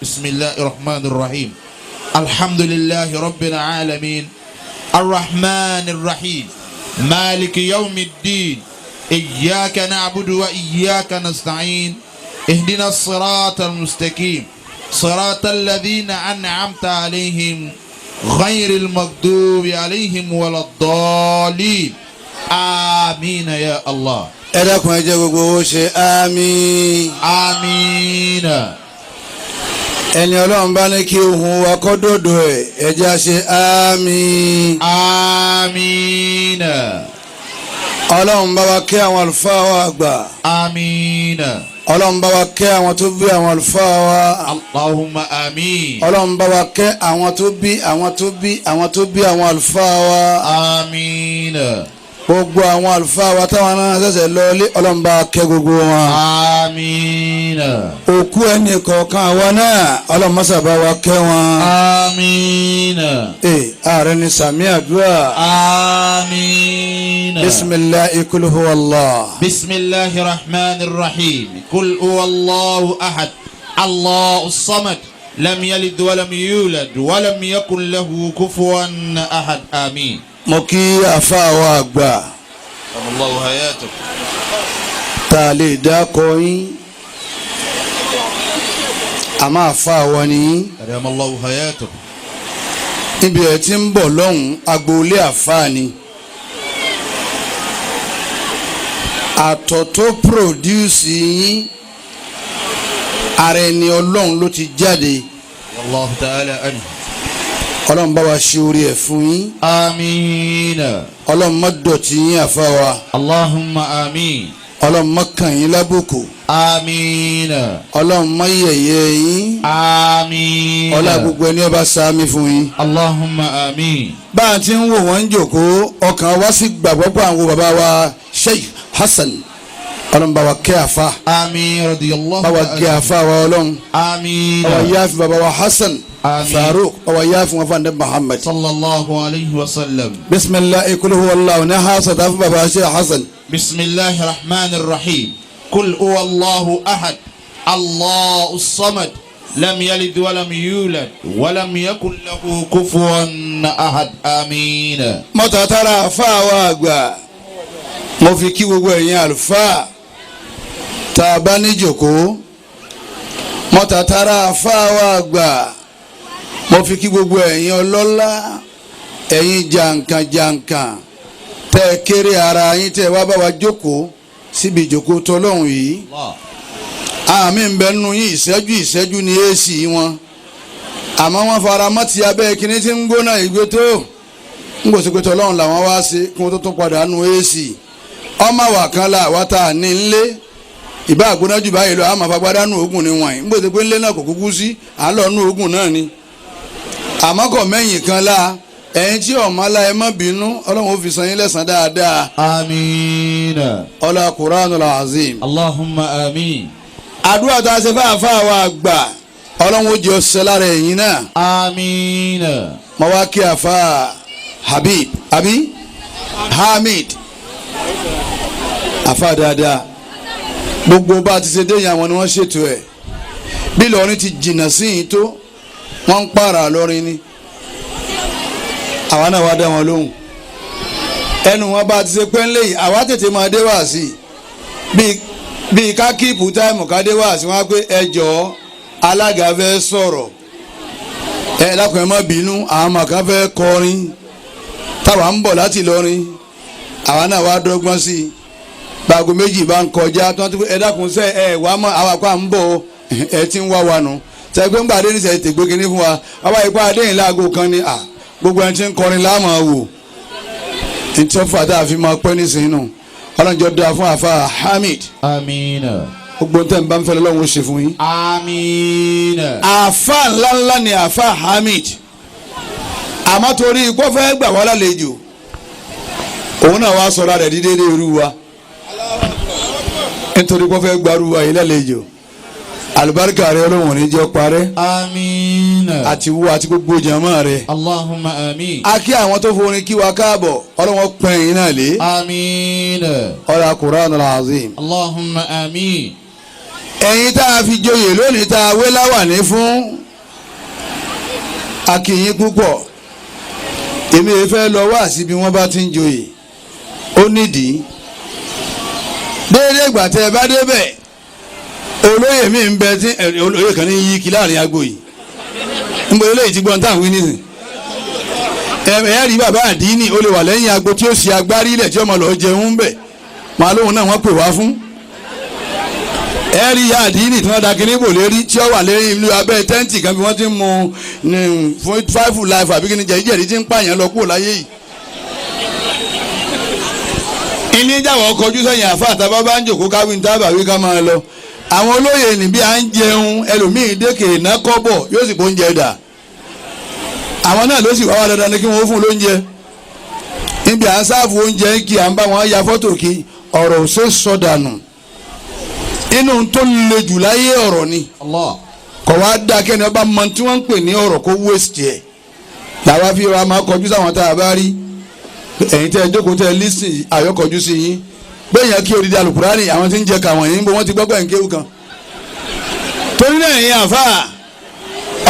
بسم الله الرحمن الرحيم. الحمد لله رب العالمين، الرحمن الرحيم، مالك يوم الدين، إياك نعبد وإياك نستعين، اهدنا الصراط المستقيم، صراط الذين أنعمت عليهم، غير المغضوب عليهم ولا الضالين، آمين يا الله. Ẹ dákun, ẹ jẹ́ gbogbo owó ṣe àmín. آمين. Ẹni Ọlọ́run bá ní kí ohùn wa kọ́ dòdò ẹ̀, ẹ jẹ́ á ṣe àmín. آمين. Ọlọ́run bá wa kẹ́ àwọn àlùfáà wa àgbà. آمين. Ọlọ́run bá wa kẹ́ àwọn tó bí àwọn àlùfáà wa. اللهم آمين. Ọlọ́run bá wa kẹ́ àwọn tó bí àwọn tó bí àwọn tó bí àwọn àlùfáà wa. آمين. Gbogbo àwọn àlùfáà wa táwọn náà ṣẹ̀ṣẹ̀ lọ ilé, Ọlọ́run bá wa kẹ́ gbogbo wọn. آمين. Òkú ẹnì kọ̀ọ̀kan àwa náà, Ọlọ́run mọ́sà bá wa kẹ́ wọn. آمين. Ee, ààrẹ ni sàmì àdúrà. آمين. بسم الله، قل هو الله. بسم الله الرحمن الرحيم. قل هو الله أحد، الله الصمد، لم يلد ولم يولد ولم يكن له كفوا أحد. آمين. Mo kí àfa wa àgbà. الله حياته. Tá a lè dákọ yín, àmọ́ àfa wa ni yín. أدام الله حياته. Níbi ẹ̀ tí ń bọ̀ lọ́hùn, agboolé àfa ni. Àtọ̀ tó produce yín, ara ẹni Ọlọ́run ló ti jáde. والله تعالى عنه. Ọlọ́run bá wa ṣe orí ẹ̀ fún yín. آمين. Ọlọ́run má dọ̀tí yín, àfa wa. اللهم آمين. Ọlọ́run má kàn yín lábùkù. آمين. Ọlọ́run má yẹ̀yẹ́ yín. آمين. Ọlá gbogbo ẹni ọba sáámi fún yín. اللهم آمين. Bá a ti ń wò wọ́n ń jòkó, ọkàn wa sì gbàgbọ́ pé àwọn bàbá wa Sheikh Hasan, Ọlọ́run bá wa kẹ́ àfa. آمين، رضي الله Bá wa kẹ́ àfa wa, Ọlọ́run. آمين. Bá wa yááfi bàbá wa Hasan. آمين. Farouk, bá wa yááfi wọn fún anabi Muhammad. صلى الله عليه وسلم. بسم الله، قل هو الله ní ha sọ̀tà fún bàbá Sheikh Hasan. بسم الله الرحمن الرحيم. قل هو الله أحد، الله الصمد، لم يلد ولم يولد ولم يكن له كفوا أحد. آمين. Mọ́tàtàrà àfa wa àgbà, mo fi kí gbogbo ẹ̀yin àlùfáà tá a bá ní jòkó. Mọ́tàtàrà àfa wa àgbà, mo fi kí gbogbo ẹ̀yin ọlọ́lá, ẹ̀yin jàǹkànjàǹkàn tẹ́ ẹ kéré ara yín, tẹ́ ẹ wá bá wa jókòó síbi ìjókòó tọ́lọ́hún yìí. الله. Àmì ń bẹ nínú yín, ìṣẹ́jú ìṣẹ́jú ní èsì wọn, àmọ́ wọ́n fara mọ́ ti abẹ́ kínní tí ń gbóná ìgbé tó ń gbèsè pé tọ́lọ́run làwọn wá sí kí wọ́n tó tún padà nu èsì. Ọmọ àwà kan la àwa tá a ní nlé ìbá àgbóná jù báyìí lọ, àmọ́ fagbádá nù oògùn ni wọ̀nyí ń gbèsè pé nlé náà kò kúkú sí, à ń lọ nù oògùn náà ni. Àmọ́ kò mẹ́yìn kan la ẹ̀yin tí ọ̀mọ́ la, ẹ má bínú. Ọlọ́run ó fi san yín lẹ́san dáadáa. آمين. Ọlá Quranul Azim. اللهم آمين. Àdúrà tá a ṣe fáfáà wa gbà, Ọlọ́run ó jẹ́ ọ̀sẹ̀ lára ẹ̀yin náà. آمين. Mo wá kí àfa Habib abi Hamid, àfa dáadáa. Gbogbo bá a ti ṣe déyìn, àwọn ni wọ́n ṣètò ẹ̀. Bí Ìlọrin ti jìnnà sí yìí tó, wọ́n ń pààrà lọ́rin ni, àwa náà wá dá wọn lóhùn. Ẹnu wọn bá a ti ṣe pẹ́ńlẹ̀ yìí, àwa tètè máa dé wá sí i bíi bíi ká keep time ká dé wá sí wọn á pé ẹ jọ̀ọ́, alága fẹ́ sọ̀rọ̀, ẹ dákun, ẹ má bínú, àwọn màkà fẹ́ kọrin táwa ń bọ̀ láti Ìlọrin. Àwa náà wá dọ́gbọ́n sí i. Báago 2 bá ń kọjá tí wọ́n ti pé ẹ dákun sẹ́ ẹ wá mọ́, àwa kó à ń bọ̀, ẹ ti ń wá wa nù sẹ́gbẹ́ ńgbà adé níṣẹ́ tègbé kínní fún wa. Àwa ìpá adé yìí láago 1 ni à gbogbo ẹni tí ń kọrin láàmú wò ntí wọ́n fà tá a fi máa pẹ́ nísìnyí nù. Ọlọ́njọ́ dáa fún àfa Hamid. آمين. Gbogbo ntẹ́ n bá ń fẹ́ lọ́wọ́ ṣe fún yín. آمين. Àfa ńláńlá ni àfa Hamid, àmọ́ torí kó fẹ́ gbà wá lálejò, òun náà wá sọ̀rọ̀ rẹ̀ dídé irú wa, nítorí kó fẹ́ gbarú wa yìí lálejò. Alibarika rẹ, Ọlọ́run ní jẹ́ parẹ́. آمين. Àti wo àti gbogbo jàmá rẹ. اللهم آمين. A kí àwọn tó forin kí wa káàbọ̀, Ọlọ́run pẹ́yìn yín náà lé. آمين. Ọlá Quran al-Azim. اللهم آمين. Ẹ̀yin tá a fi joyè lónìí tá a wé láwàní fún, a kí yín púpọ̀. Èmi ò fẹ́ lọ wá síbi wọ́n bá ti ń joyè, ó nídìí. Déédéé ìgbà tẹ́ ẹ bá débẹ̀, olóyè mi ń bẹ tí olóyè kan ní yí kí láàrin agbo yìí ń bọ olóyè tí gbọ́n táwọn wí nísìn. Ẹ rí bàbá àdínì, ó lè wà lẹ́yìn agbo tí ó ṣe agbárí ilẹ̀ tí ọmọ lọ́ọ́ jẹun bẹ̀, màá lóhùn náà wọ́n pè wá fún. Ẹ rí ìyá àdínì tí wọ́n da kíní bò lérí tí ó wà lérí ìlú abẹ́ tẹ́ǹtì kan bí wọ́n ti ń mu ní five life àbí kíní jẹ̀díjẹ̀dí tí ń pààyàn lọ kúrò láyé yìí. Ilé ìjàwọ̀ kọjú sẹ́yìn àfa àtàbá bá ń jòkó káwí ní tábà wí ká máa lọ. Àwọn olóyè níbí à ń jẹun, ẹlòmíì dékè iná kọ́bọ̀ yóò sì gbóúnjẹ dà. Àwọn náà ló sì wá wá dandan ní kí wọ́n fún lóúnjẹ. Níbi à ń sáàfù oúnjẹ kí à ń bá wọn ya fọ́tò kí ọ̀rọ̀ ò ṣe sọ dànù. Inú tó le jù láyé ọ̀rọ̀ ni. Allah. Kọ̀ wá dá kẹ́ni ọba mọ tí wọ́n ń pè ní ọ̀rọ̀ kó waste ẹ̀. Làwa fi ra máa kọjú sáwọn tá a bá rí. Ẹ̀yin tẹ́ ẹ jókòó tẹ́ ẹ lísìn àyọkọjú sí yín. Bẹ́ẹ̀ yẹn kí odidi alukurani àwọn tí ń jẹ kàwọn yìí ń bọ̀ wọ́n ti gbọ́gbọ́ ẹ̀ ń kéwù kan. Torí náà ẹ̀yin àfa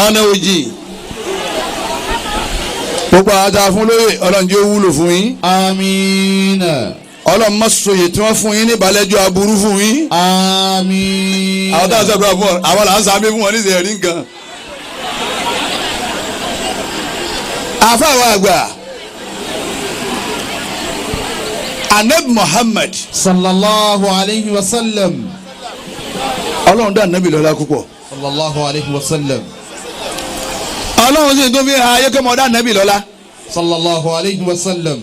ọ̀nà òjì, gbogbo àwọn tá a fún lóye, Ọlọ́run jẹ́ ó wúlò fún yín. Àmín. Ọlọ́run má sòye tí wọ́n fún yín ní ìbálẹ́jọ́ aburú fún yín. Àmín. Àwọn táwọn sọ̀rọ̀ fún ọ, àwọn là ń sàmì fún wọn ní ìsẹ̀rí nǹkan. Àfa àwọn àgbà Anabi Muhammad Sallallahu alayhi wa sallam. Ọlọ́run dá Anabi lọ́lá púpọ̀. Sallallahu alayhi wa sallam. Ọlọ́run sì tún fi hàn ayé kí mo dá Anabi lọ́lá. Sallallahu alayhi wa sallam.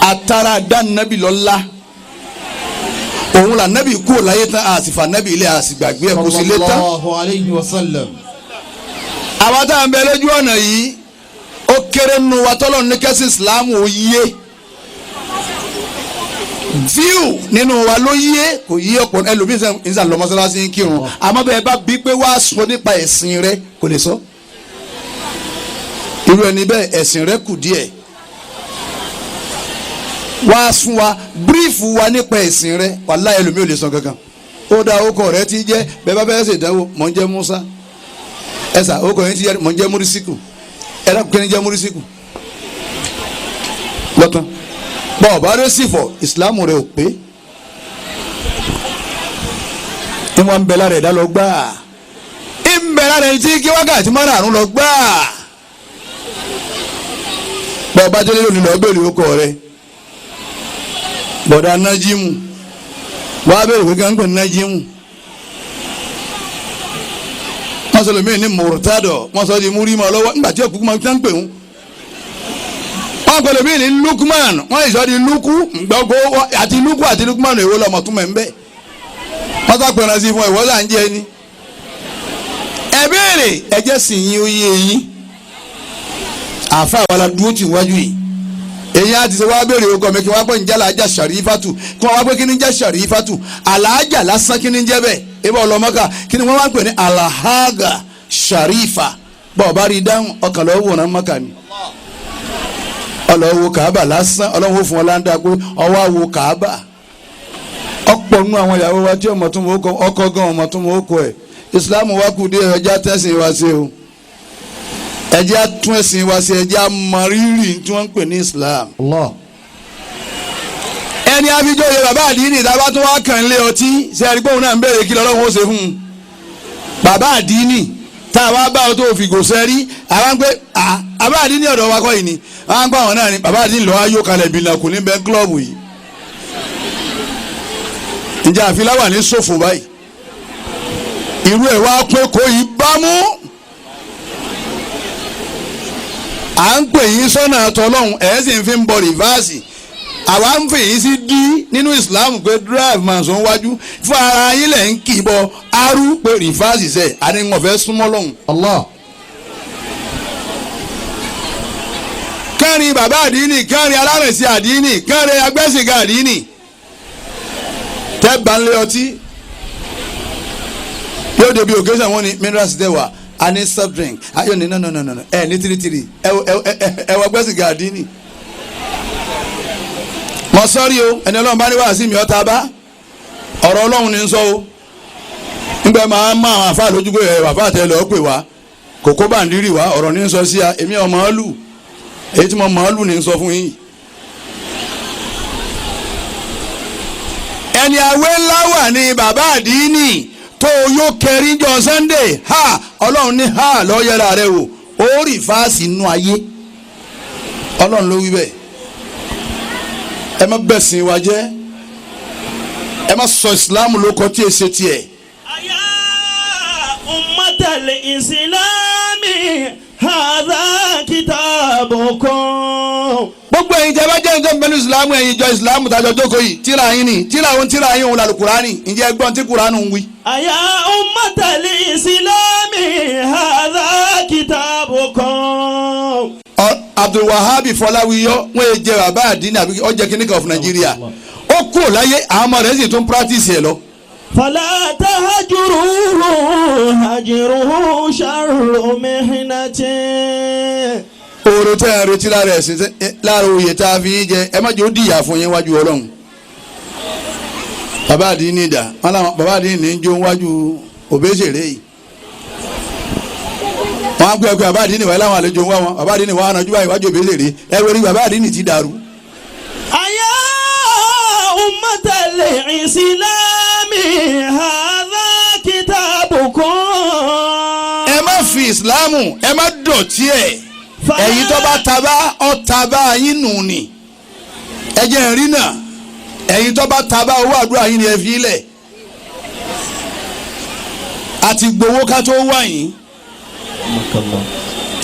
Atara dá Anabi lọ́lá, òun là Anabi kú láyé tán, àsìfà Anabi ilé àsìgbàgbé ẹ̀ kò sí lé tán. Sallallahu alayhi wa sallam. Àwa tá à ń bẹ lójú ọ̀nà yìí, ó kéré nu wa tọ́lọ̀ ní kẹ́sì Ìsìlámù ó yé fíù nínú wa ló yé, kò yé ọ̀pọ̀ ẹlòmíín sàn lọ mọ́sálásí ń kírun, àmọ́ bẹ́ẹ̀ bá bí pé wàá sọ nípa ẹ̀sìn rẹ, kò lè sọ. Irú ẹni bẹ́ẹ̀ ẹ̀sìn rẹ kù díẹ̀. Wàá fún wa bírífù wa nípa ẹ̀sìn rẹ, wàláhì ẹlòmíín ò lè sọ kankan. Ó dá orúkọ rẹ ti jẹ́ bẹ́ẹ̀ bá bẹ́ẹ̀ ṣèdánwò, mọ̀ ń jẹ́ Musa, ẹsà orúkọ yẹn ti jẹ́ mọ̀ ń jẹ́ Múrísíkù, ẹ̀rọ kí ni jẹ́ Múrísíkù lọ́tàn bọ́ ọba rẹ sì fọ ìsìlámù rẹ ò pé. Ní wọn ń bẹ lára ẹ̀dá lọ gbáà, ń bẹ lára ẹni tí kí wákàtí márààrún lọ gbáà. Bọ́ ọba délé lónìí lọ bẹ̀rẹ̀ orúkọ rẹ, bọ̀dá nájímù, wàá bẹ̀rẹ̀ pé kí wọ́n ń pè ní nájímù. Wọ́n sọ lómi ní murtado, wọ́n sọ di múrímọ̀ lọ́wọ́ nígbà tí òkú máa ń pè ń. Wọ́n pè lómi ní Lukman, wọ́n sọ di Luku gbogbo àti Luku àti Lukman, èwo lọ́mọ tún mẹ́ ń bẹ́. Wọ́n sọ pẹ̀lú sí fún ìwọ́n là ń jẹ ni. Ẹ béèrè, ẹ jẹ́ sì yín ó yé yín. Àfa àwọn aládùúgbò tì wájú yìí, èyí á ti ṣe wá béèrè orúkọ mi kí wọ́n á pè ní jẹ́ Alájà Sàrífàtù, kí wọ́n wá pé kí ni jẹ́ Sàrífàtù, Alájà lásán kí ni jẹ́ bẹ́ẹ̀, ebí ọlọ́mọ́ká kí ni wọ́n wá pè ní Alahaga Sàrífà. Bọ́ ọba rí dáhùn ọkàn lọ́wọ́ wòran mọ́kà ni, ọlọ́wọ́ Kàábà lásán, ọlọ́wọ́ fún ọláńdá pé ọwọ́ àwọ̀ Kàábà. Ọ̀pọ̀ nù àwọn ìyàwó wa tí ọmọ tó mọ̀ ọkọ gan ọmọ tó mọ̀ ọkọ ẹ̀. Ìsìlámù wa kù dé, ẹja tẹ̀sìn wa ṣe o, ẹjẹ́ á tún ẹ̀sìn wa ṣe, ẹjẹ́ á mọ rírì tí wọ́n ń pè ní Islam. Allah. Ẹni abijóye bàbá àdínì ìdábà tó wá kàn lé ọtí ṣe ẹni pé òun náà ń béèrè kí lọ́lọ́run ó ṣe fún un. Bàbá àdínì tá a wá bá ọ tó fi gòsẹ́ rí, àwa ń pé bàbá àdínì ọ̀dọ̀ wa kọ́ yìí ni àwọn ń pa àwọn náà ni bàbá àdínì lọ́wọ́ ayó kalẹ̀ bìnnà kò ní bẹ́ẹ̀ kílọ̀bù yìí. Ǹjẹ́ àfiláwà ní ṣòfò báyìí? Irú ẹ̀ wá pé kò yí bámú. À ń pè yín sọ́nà tọ́lọ́hún, ẹ̀ sì ń fi ń bọ rìvásì. Àwa ń fè yín sí dí nínú Islam pé drive man sọ wájú fún ara yín lẹ̀ ń kì í bọ arú pé rìvásì sẹ̀ àní wọn fẹ́ súnmọ́ lọ́hùn. Allah. Kẹrin bàbá àdínì, kẹrin alárẹ̀sí àdínì, kẹrin agbẹ́sìnká àdínì, tẹ́ bá ń lé ọtí yóò débi occasion wọn ni minerals dẹ̀ wà, a ní soft drink, ayọ̀ ní no no no no ẹ ní tìrìtìrì ẹ wọ agbẹ́sìnká àdínì. Mo sọ́rí o, ẹni ọlọ́run bá ní wàásù mi ọ̀tá bá ọ̀rọ̀ ọlọ́run ní sọ o. Ńgbẹ́ máa ń mọ àwọn àfa lójú pé ẹ àfa tẹ lọ́ọ́ pè wá kòkó bàǹdírì wá ọ̀rọ̀ ní sọ sí a èmi ọmọ ọ́lù èyí tí mo mọ̀ ọ́lù ní sọ fún yín. Ẹni àwé ńlá wà ní bàbá àdínì tó yóò kẹrin jọ Sunday ha Ọlọ́run ní ha lọ́ọ́ yẹra rẹ wò ó rí fáàsì nínú ayé Ọlọ́run ló wí bẹ́ẹ̀. Ẹ má bẹ̀sìn wa jẹ́, ẹ má sọ ìsìlámù ló kọ tí èsè tiẹ̀. أيا أمة الإسلام هذا كتابكم Gbogbo ẹ̀yin tí a bá jẹ́ ìjọ pẹ̀lú ìsìlámù, ẹ̀yin ìjọ ìsìlámù tàjọ jókòó yìí, tíra yín ni tíra òun tíra yín òun làlù kùránì. Ǹjẹ́ ẹ gbọ́n tí kùránì ń wí. أيا أمة الإسلام هذا كتابكم Abdulwahab Fọláwíyọ wọ́n yẹ jẹ bàbá àdínní àbí ọjẹ́ kìnnìkan of Nigeria, ó kú láyé àwọn ọmọ rẹ̀ sì tún practice ẹ̀ lọ. فلا تهجروه هجره شر محنة Oore tẹ́ ẹ retí lára ẹ̀sìn lára oyè tá a fi yín jẹ, ẹ má jẹ́ ó dìyà fún yín wájú Ọlọ́run. Bàbá àdínní dà wọn làwọn bàbá àdínní ń jó wájú òbésèré yìí. Wọn á gbé ẹgbẹ́ bàbá àdínní wáyé láwọn àlejò ń wá wọn, bàbá àdínní wà á nàjú báyìí wájú òbésèré ẹ wẹ́rí bàbá àdínní ti dàrú. أيا أمة الإسلام هذا كتابكم Ẹ má fi ìsìláàmù, ẹ má dọ̀tí ẹ̀. Ẹ̀yin tó bá tabá ọ̀tabá yín nù ni ẹ jẹ́ ń rí náà. Ẹ̀yin tó bá tabá owó àdúrà yín ni ẹ fi lẹ̀ àti gbowó ká tó wá yín.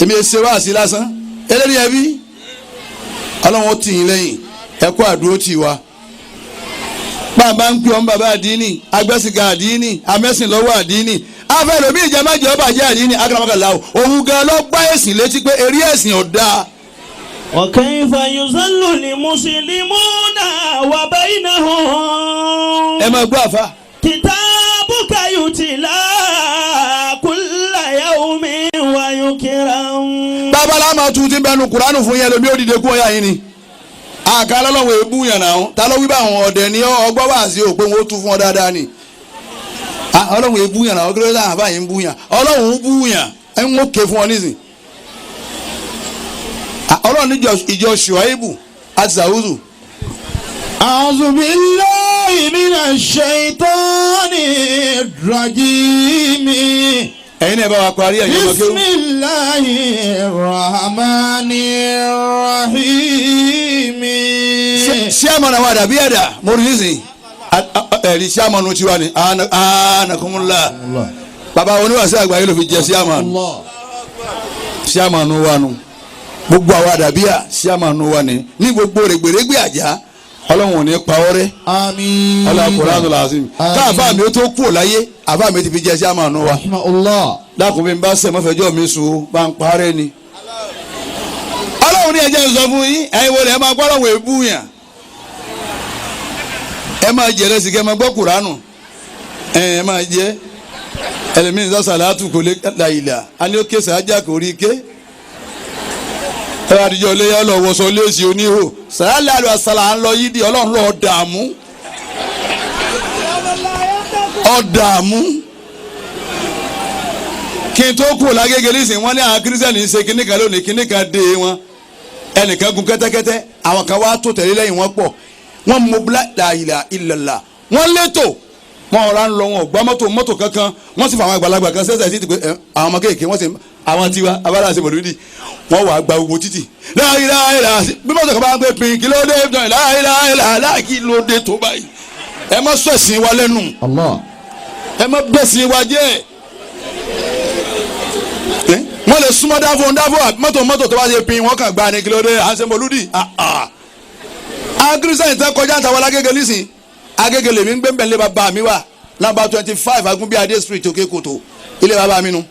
Èmi ẹ ṣe wáàsí lásán eléyìí ẹbí Ọlọ́run ó tì yín lẹ́yìn, ẹ kó àdúró tì wá. Bàbá ń pè ọ́n bàbá àdínì agbẹ́sìnká àdínì amẹ́sìnlọ́wọ́ àdínì afẹ́lómi ìjẹ́májẹ́ ọba jẹ́ àdínì agbáramakàlà o òun gan ló gbá ẹ̀sìn létí pé eré ẹ̀sìn ò dáa. وكيف يظل المسلمون وبينهم Ẹ máa gbọ́ àfa. كتابك يتلى كل يوم ويكرم Babalá máa tún ti bẹnu kuranu fún yẹn lómi ó dìde kú ọyá yín ni. Àká lọ́lọ́wọ́ ebú yàn náà ta ló wí bá àwọn ọ̀dẹ̀ ní ọgbọ́ wá sí òpin wọn ó tún fún ọ dáadáa ni. Ọlọ́run ebú yàn náà ọgọ́rẹ́ náà àbáyé ń bú yàn Ọlọ́run ń bú yàn ẹ̀ ń ké fún ọ nísìn. Ọlọ́run níjọ ìjọ Ṣùáìbù àti Sàwùzù. أعوذ بالله من الشيطان الرجيم. Ẹ̀yin náà bá wa parí ẹ̀yin ọmọ kéwù. بسم الله الرحمن الرحيم. Ṣé àmọ̀nà wa dàbí ẹ̀dà mo rí nísìn ẹ̀rí ṣé àmọ̀nà tiwa ni anakumula bàbá oníwàsí àgbáyé ló fi jẹ ṣíàmọ̀nù الله. Ṣíàmọ̀nù wa nu gbogbo àwa dàbíà ṣíàmọ̀nù wa ni ní gbogbo rẹ̀gbẹ̀rẹ̀gbẹ̀ àjà Ọlọ́run ò ní pa ọ́ rẹ́. آمين. Ọlọ́run Kùránì làásìm káàfà mi ó tó kú láyé àfà mi ti fi jẹ ṣíàmọ̀nù wa. رحمه الله. Dákun bí n bá sẹ̀ mọ́fẹ́jọ́ mi sùn bá ń parẹ́ ni. Ọlọ́run ní ẹjẹ́ ń sọ fún yín, ẹ̀yin wo lè ẹ máa gbọ́ ọlọ́run èébú yàn, ẹ máa jẹrẹ sí kẹ́ ẹ máa gbọ́ Kùránù, ẹ máa jẹ ẹlẹ́mìí sọ sàlátù kò lè làyìlà a ní ó ké sàájà kò rí ké ẹ bá dijọ́ lé ọlọ́wọ́sọ léèsì oníhò sàlá àlọ́ àsàlà ń lọ yídì Ọlọ́run lọ́ọ́ dààmú ọ̀ dààmú kí n tó kú lágége nísìnyí. Wọ́n ní àwọn kírísítẹ́nì ń ṣe kíní kan lónìí, kíní kan dé wọn, ẹnìkan gun kẹ́tẹ́kẹ́tẹ́, àwọn kan wá tó tẹ̀lé lẹ́yìn wọn pọ̀, wọ́n mobilize làyìlà ìlàlà wọ́n létò wọn ọ̀rá ń lọ, wọn ò gbá mọ́tò mọ́tò kankan, wọ́n sì fà àwọn àgbàlagbà kan sẹ́sẹ̀ títì pé àwọn ọmọ kéèké wọ́n sì àwọn tiwa abala ṣe mọ̀lúdì wọ́n wàá gba gbogbo títì láìláìlà bí mọ́tò kan bá ń pè pin kí ló dé láìláìlà kí ló dé tó báyìí. Ẹ má sọ ẹ̀sìn wa lẹ́nu. Allah. Ẹ má bẹ̀sìn wa jẹ́. Wọ́n lè súnmọ́ dáfó dáfó mọ́tò mọ́tò tó bá ṣe pin wọ́n kàn gba ni kí ló dé à ń ṣe mọ̀lúdì. Àwọn kírísítẹ́nì tẹ́ kọjá àtàwọn alágége nísìn, Agége lèmi ń gbé mbẹ́ ilé bàbá mi wà number 25 Agunbíadé Street, Òkè Kòtò, ilé bàbá mi nu.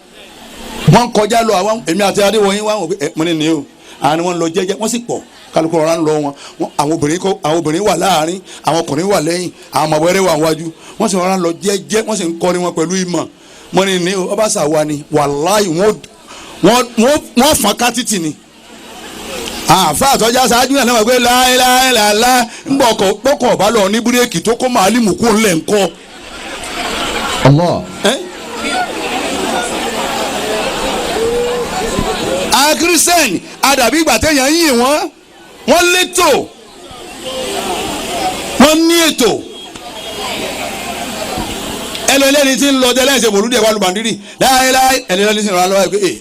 Wọ́n kọjá lọ àwọn èmi àti Adéwọ̀nyí wà wọ́n ẹ mo ní ní o àwọn ni wọ́n lọ jẹ́jẹ́, wọ́n sì pọ̀, kálukú ọ̀rá ń lọ wọn. Àwọn obìnrin kọ, àwọn obìnrin wà láàrin, àwọn ọkùnrin wà lẹ́yìn, àwọn ọmọ wẹ́rẹ́ wà wájú, wọ́n sì ọ̀rá ń lọ jẹ́jẹ́, wọ́n sì ń kọrin wọn pẹ̀lú ìmọ̀. Mo ní ní o ọba sàwa ni wàláì wọ́n fọ́n ká títì ni àfa àtọ́já ṣáájú náà wọ́n pé láéláéláé ń bọ̀ ọkọ̀ pọ́kọ̀ ọ̀bá lọ ní búrẹ́kì tó kó màálìmù kó ńlẹ̀ ńkọ́. Allah. Ẹ́? Àwọn kírísítẹ́nì àdàbí ìgbà téèyàn ń yìn wọ́n, wọ́n létò, wọ́n ní ètò. Ẹlẹ́ni tí ń lọ tẹ́lẹ̀ ṣe mòlúdì ẹ̀wà lùbàndírì láéláé, ẹlẹ́ni tí ń lọ lọ́wọ́ ẹ̀ pé ẹ̀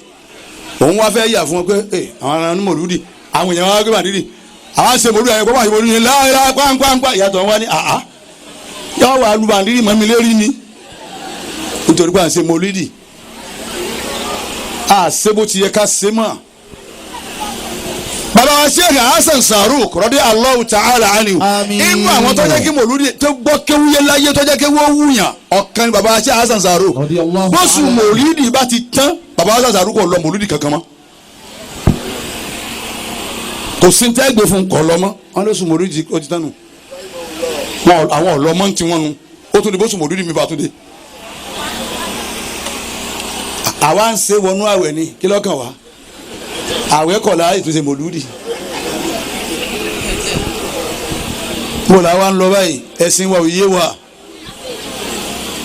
òun wá fẹ́ yà fún wọn pé ẹ̀ àwọn ará ní mòlúdì, àwọn èèyàn wá gbé bàndírì, àwọn ṣe mòlúdì, àwọn ẹ̀kọ́ mòlúdì láéláé pàǹpàǹpà. Ìyàtọ̀ wọn ní àá yọ wà lùbàndírì mọ́ mi lérí ni, nítorí pé à ń ṣe mòlúdì, à ṣe bó ti yẹ ká ṣe mọ́. Bàbá wa Sheikh Hasan Saruk rọ́dí Allahu ta'ala anhu, Àmín. inú àwọn tó jẹ́ kí mòlúdì tó gbọ́ kéwúyé láyé, tó jẹ́ kéwú wúyàn, ọ̀kan ni bàbá wa Sheikh Hasan Saruk. Radiyallahu Bóṣù ta'ala. mòlúdì bá ti tán, bàbá wa Hasan Saruk kò lọ mòlúdì kankan mọ́, kò sí tẹ́ gbé fún kọ́ lọ́mọ́ wọn lóṣù mòlúdì ó ti tán nù wọn, àwọn ọ̀lọ́mọ́ ti wọn nu, ó tún di bóṣù mòlúdì mi bá tún dé. Àwa ń ṣe wọnú àwẹ̀ ni, kí lọ́kàn wá àwẹ̀ kọ̀ọ̀lá ètò ṣe mòlúdì. Mo là wá ń lọ báyìí, ẹ̀sìn wa ò yé wa,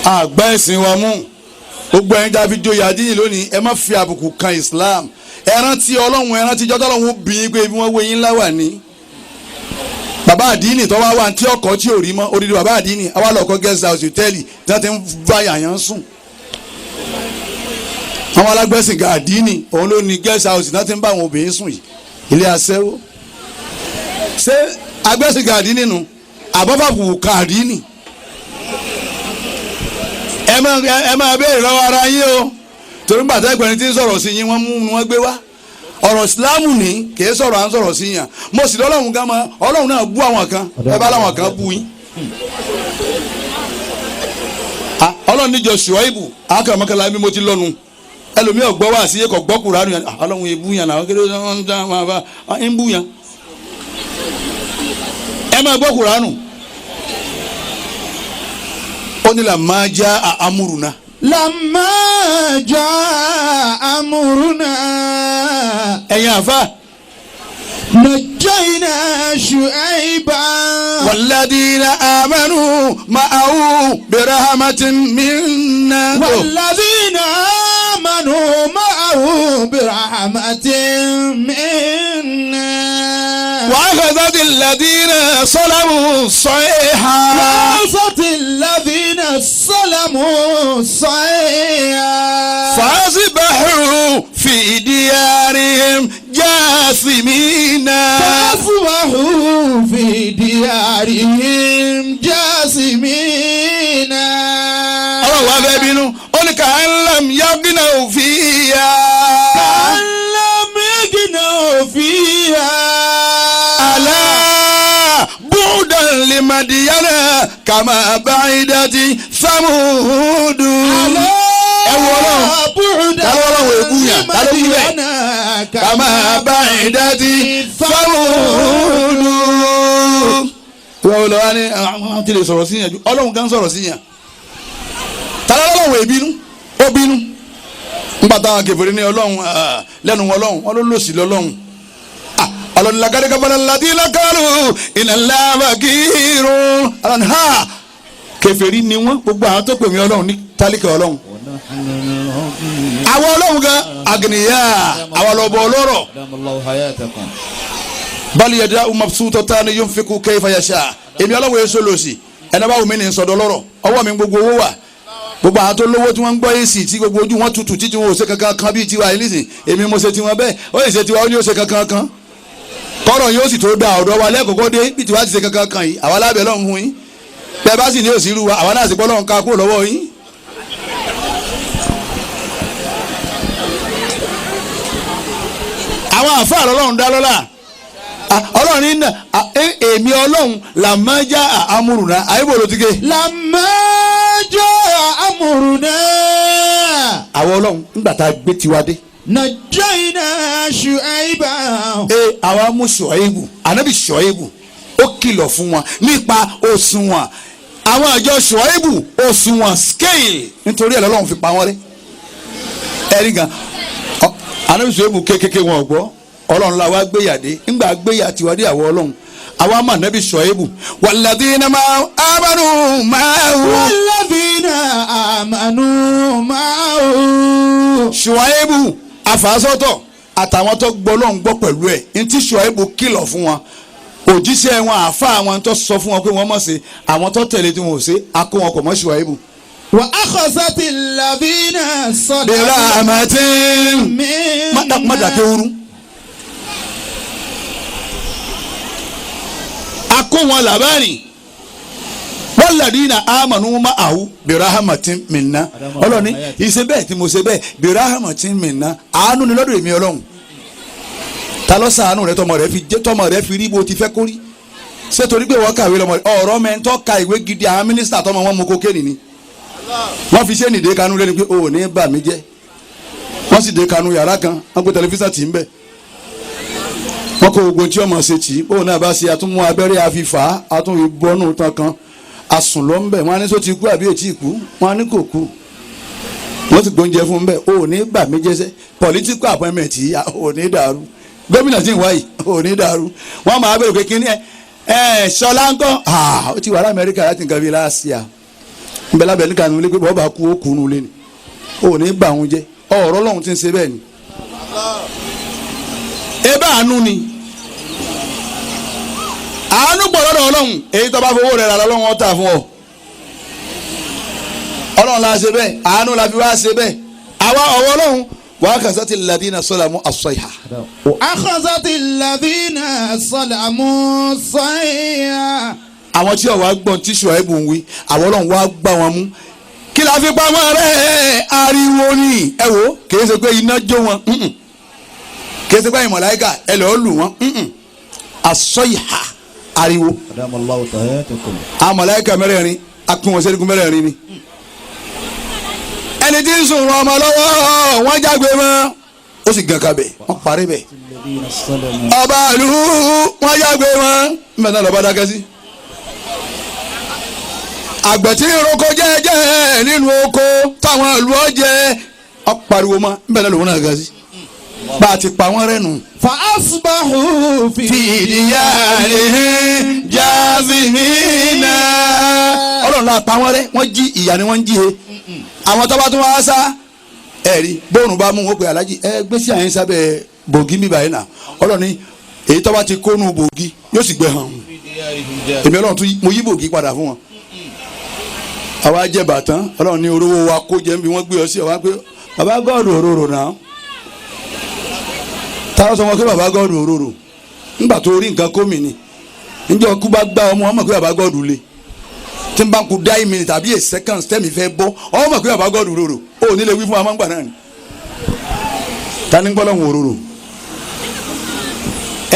àgbá ẹ̀sìn wa mú. Gbogbo ẹ̀yin tá a fi joyè àdínyìn lónìí, ẹ má fi àbùkù kan Islam. Ẹ rántí Ọlọ́run, ẹ rántí jọ́tọ̀ Ọlọ́run bí yín pé bí wọ́n wé yín láwà ní. Bàbá àdínì tó wá wà tí ọkọ̀ tí ò rí mọ́, odidi bàbá àdínì àwa lọ́kọ́ guest house hòtẹ́ẹ̀lì tí wọ́n ti ń bá yàyàn sùn. Àwọn alágbẹ̀sìn ga àdínì òun ló ní guest house tí wọ́n ti ń bá àwọn obìnrin sùn yìí, ilé aṣẹ́wó. Ṣé agbẹ́sìn ga àdínì nu àbọ̀fàkù kan àdínì? Ẹ máa béèrè lọ́wọ́ ara yín o, torí gbàtà ẹgbẹ̀rin tí ń sọ̀rọ̀ sí yín, wọ́n mú wọn gbé wá ọ̀rọ̀ ìsìláàmù ní kì í sọ̀rọ̀ à ń sọ̀rọ̀ sí yàn. Mo sì lọ́lọ́run gan mọ́, Ọlọ́run náà bú àwọn kan, ẹ bá láwọn kan bú yín. Ah, Ọlọ́run níjọ Ṣùáìbù akàmọ́kànlá bí mo ti lọ́nu, ẹlòmíì ọ̀gbọ́ wá sí ẹ̀kọ́ gbọ́ Kùránì yàn. Ah, Ọlọ́run ebú yàn náà, kí ló ń dá máa bá ń bú yàn. Ẹ máa gbọ́ Kùránì, ó ní là máa já àmúrùnà. لما جاء أمرنا Ẹ̀yin àfa. نجينا شعيبا والذين آمنوا معه برحمة منا. والذين آمنوا معه برحمة منا وأخذت الذين ظلموا الصيحة وأخذت الذين ظلموا الصيحة فأصبحوا في ديارهم جاثمين. فأصبحوا في ديارهم جاثمين. Ọlọ́run wa fẹ́ bínú, ó ní كأن لم يغنوا فيها. كأن لم يغنوا فيها. ألا بعدا لمدين كما بعدت ثمود. ألا Ẹ wo Ọlọ́run. بعدا Ta ló Ọlọ́run èébú yàn? Ta ló wí bẹ́ẹ̀? لمدين كما بعدت ثمود. Ìwọ wo lọ wá ní àwọn tí lè sọ̀rọ̀ sí yàn ju Ọlọ́run kan sọ̀rọ̀ sí yàn. Tàlá Ọlọ́run èbínú, ó bínú. Nígbà táwọn kèfèrí ní Ọlọ́run lẹ́nu Ọlọ́run, wọn ló lòsì lọ́lọ́run. Ọlọ́run لقد كفر الذين قالوا إن الله فقير. Ọlọ́run ha kèfèrí ni wọ́n, gbogbo àwọn tó pè mí Ọlọ́run ní tálíkà Ọlọ́run. Àwọn Ọlọ́run gan àgìnìyà, àwọn ọlọ́bọ ọlọ́rọ̀. أدام الله حياتكم. بل يداه مبسوطتان ينفق كيف يشاء. Èmi Ọlọ́run èso lòsì, ẹni bá wù mí ní sọ̀dọ̀ lọ́rọ̀, ọwọ́ mi gbogbo owó wà. Gbogbo àwọn tó lówó tí wọ́n ń gbọ́ èsì tí gbogbo ojú wọn tutù títí wọn ò ṣe kankan kan bíi tiwa yìí nísìn, èmi mo ṣe tiwọn bẹ́ẹ̀, ó lè ṣe tiwa, ó ní ó ṣe kankan kan kọ́rọ̀ yóò sì tó da ọ̀dọ̀ wa lẹ́kọ̀ọ́kọ́ dé bí tiwa ti ṣe kankan kan yìí. Àwa lábẹ́ lọ́hùn fún yín, bẹ́ẹ̀ bá sì ní òsì irú wa, àwa náà sì gbọ́ lọ́hùn ká kúrò lọ́wọ́ yín. Àwọn àfáà lọ́lọ́run dá lọ́lá. Ah, Ọlọ́run ní èmi Ọlọ́run làmájá àmúrùnà àyíbò ló ti gé. لما جاء أمرنا Àwọn Ọlọ́run nígbà tá a gbé tiwa dé. نجينا شعيبا Ee, àwa mú Ṣọ̀ẹ́bù, ànábì Ṣọ̀ẹ́bù, ó kìlọ̀ fún wọn nípa òṣùwọ̀n àwọn àjọ Ṣọ̀ẹ́bù, òṣùwọ̀n scale, nítorí ẹ̀ lọ́lọ́run fi pa wọ́n rẹ́. Ẹ̀rí gan ànábì Ṣọ̀ẹ́bù kékeré wọn ò gbọ́, Ọlọ́run la wá gbéyàdé ńgbà gbéyà tiwa dé. Àwọn Ọlọ́run àwa mọ̀ ànábì Ṣọ̀ẹ́bù والذين آمنوا معه والذين آمنوا معه. Ṣùwáìbù àfàsọ́tọ̀ àtàwọn tó gbọ́ ló ń gbọ́ pẹ̀lú ẹ̀ ntí Ṣùwáìbù kìlọ̀ fún wọn òjíṣẹ́ wọn àfa àwọn tó sọ fún wọn pé wọ́n mọ̀ sí àwọn tó tẹ̀lé tí wọn ò ṣe akó wọn kò mọ́ Ṣùwáìbù. وأخذت الذين bẹ̀rẹ̀ صدقوا àmàtí منا mọ́dàkẹ́ ooru. akó wọn làbárìn walladina amanu ma'ahu birahamatin minna ọlọ́ni ìṣe bẹ́ẹ̀ tí mo ṣe bẹ́ẹ̀ birahamatin minna àánú ni lọ́dọ̀ èmi ọlọ́run ta ló ṣàánú rẹ tọmọ rẹ fi jẹ tọmọ rẹ fi rí bó ti fẹ́ kó rí ṣé torí pé wọ́n kàwé lọ́mọ rẹ ọ̀rọ̀ mẹ́ńtọ́ ka ìwé gidi àwọn mínísítà tọmọ wọn mú kokéènì ni wọ́n fi ṣé nìdé kanú lẹ́nu pé o ò ní bà mí jẹ́ wọ́n sì dé kanú yàrá kan wọ́n gbé tẹlifíṣàn tì ń bẹ̀ wọ́n kó gbogbo tí ọmọ ṣe tì í bóun náà bá ṣe àtúnmú abẹ́rẹ́ àfifà àtúnfi bọ́nù tán kan àsùn ló ń bẹ̀ wọ́n á ní sọ ti kú àbí ètí kú wọ́n á ní kò kú wọ́n sì gbóúnjẹ fún un bẹ́ẹ̀ o ò ní bà mí jẹ́sẹ́ political appointment yìí ò ní dàrú gómìnà tí ń wáyìí ò ní dàrú wọ́n máa bẹ̀rẹ̀ pé kíní ẹ ẹ ṣọlá ń kọ́ ó ti wà lamẹ́ríkà láti nǹkan bíi láàṣìá nbẹ lábẹ́ níka nulẹ̀ pé bọ́ọ̀bà kú ó kú nulẹ̀ ni ò ní bà òun jẹ́ ọ̀rọ̀ lọ́hùn ti ń ṣe bẹ́ẹ̀ ni ebe àánú ni àánú pọ̀ lọ́dọ̀ ọlọ́run èyí tó bá fowó rẹ̀ rà lọ́lọ́run ó tà fún ọ ọlọ́run la ṣe bẹ́ẹ̀ àánú la fi wá ṣe bẹ́ẹ̀ àwa ọ̀wọ́ ọlọ́run wàá kà sátì ladina sọlámù asọ́yà. وأخذت الذين صلموا الصيحة. àwọn tí ọ̀wá gbọ́n tí Ṣùáìbù ń wí àwọn ọlọ́run wá gbá wọn mú kí la fi pamọ́ rẹ̀ ariwo ni ẹ wo kìí ṣe pé iná jó wọn kìí ṣe pé ìmọ̀láyíkà ẹ lọ́ọ́ lù wọ́n asọ́yà ariwo. أدام الله تحياتكم. àwọn màláíkà mẹ́rẹ̀ẹ̀rin akún wọn sẹ́ríkún mẹ́rẹ̀ẹ̀rin ni. ẹni tí ń sùn wọn ọmọ lọ́wọ́ wọ́n jágbe mọ́ ó sì gan kabẹ̀ wọ́n parí bẹ̀. الذين صلموا. ọba ìlú wọ́n jágbe mọ́ mbẹ́ náà lọ́ba dákẹ́ sí. àgbẹ̀ tí ń roko jẹ́jẹ́ nínú oko táwọn ìlú ọ̀jẹ̀ ọ pariwo mọ́ mbẹ́ náà lòun náà gà sí. bá a ti pa wọ́n rẹ́ nù. فأصبحوا في fi diyarihim jazimina. Ọlọ́run la pa wọ́n rẹ́ wọ́n jí ìyá ni wọ́n ń jí he àwọn tó bá tún wá sá ẹ̀rí bóòrùn bá mú wọn pé alájí ẹ gbé sí àyín sábẹ́ bògì mi báyìí nà ọlọ́run ní èyí tó bá ti kónú bògì yóò sì gbẹ hàn èmi ọlọ́run tún mo yí bògì padà fún wọn. àwa jẹ bàtán ọlọ́run ní orówó wa kó jẹ́ níbi wọ́n gbé ọ sí ọ wá pé bàbá gọ́ọ̀dù òróró náà táwọn sọ wọn pé bàbá gọ́ọ̀dù òróró ńgbà tó rí nǹkan kó mi ni njẹ́ ọkú bá gbá ọmọ ọmọ pé bàbá gọ́ọ̀dù le tí n bá kú dáì mi tàbí a second tẹ́mi fẹ́ bọ́ ọmọ pé bàbá gọ́ọ̀dù rorò ó ní lè wí fún wa máa ń gbà náà ni ta ni gbọ́dọ̀ ń wò rorò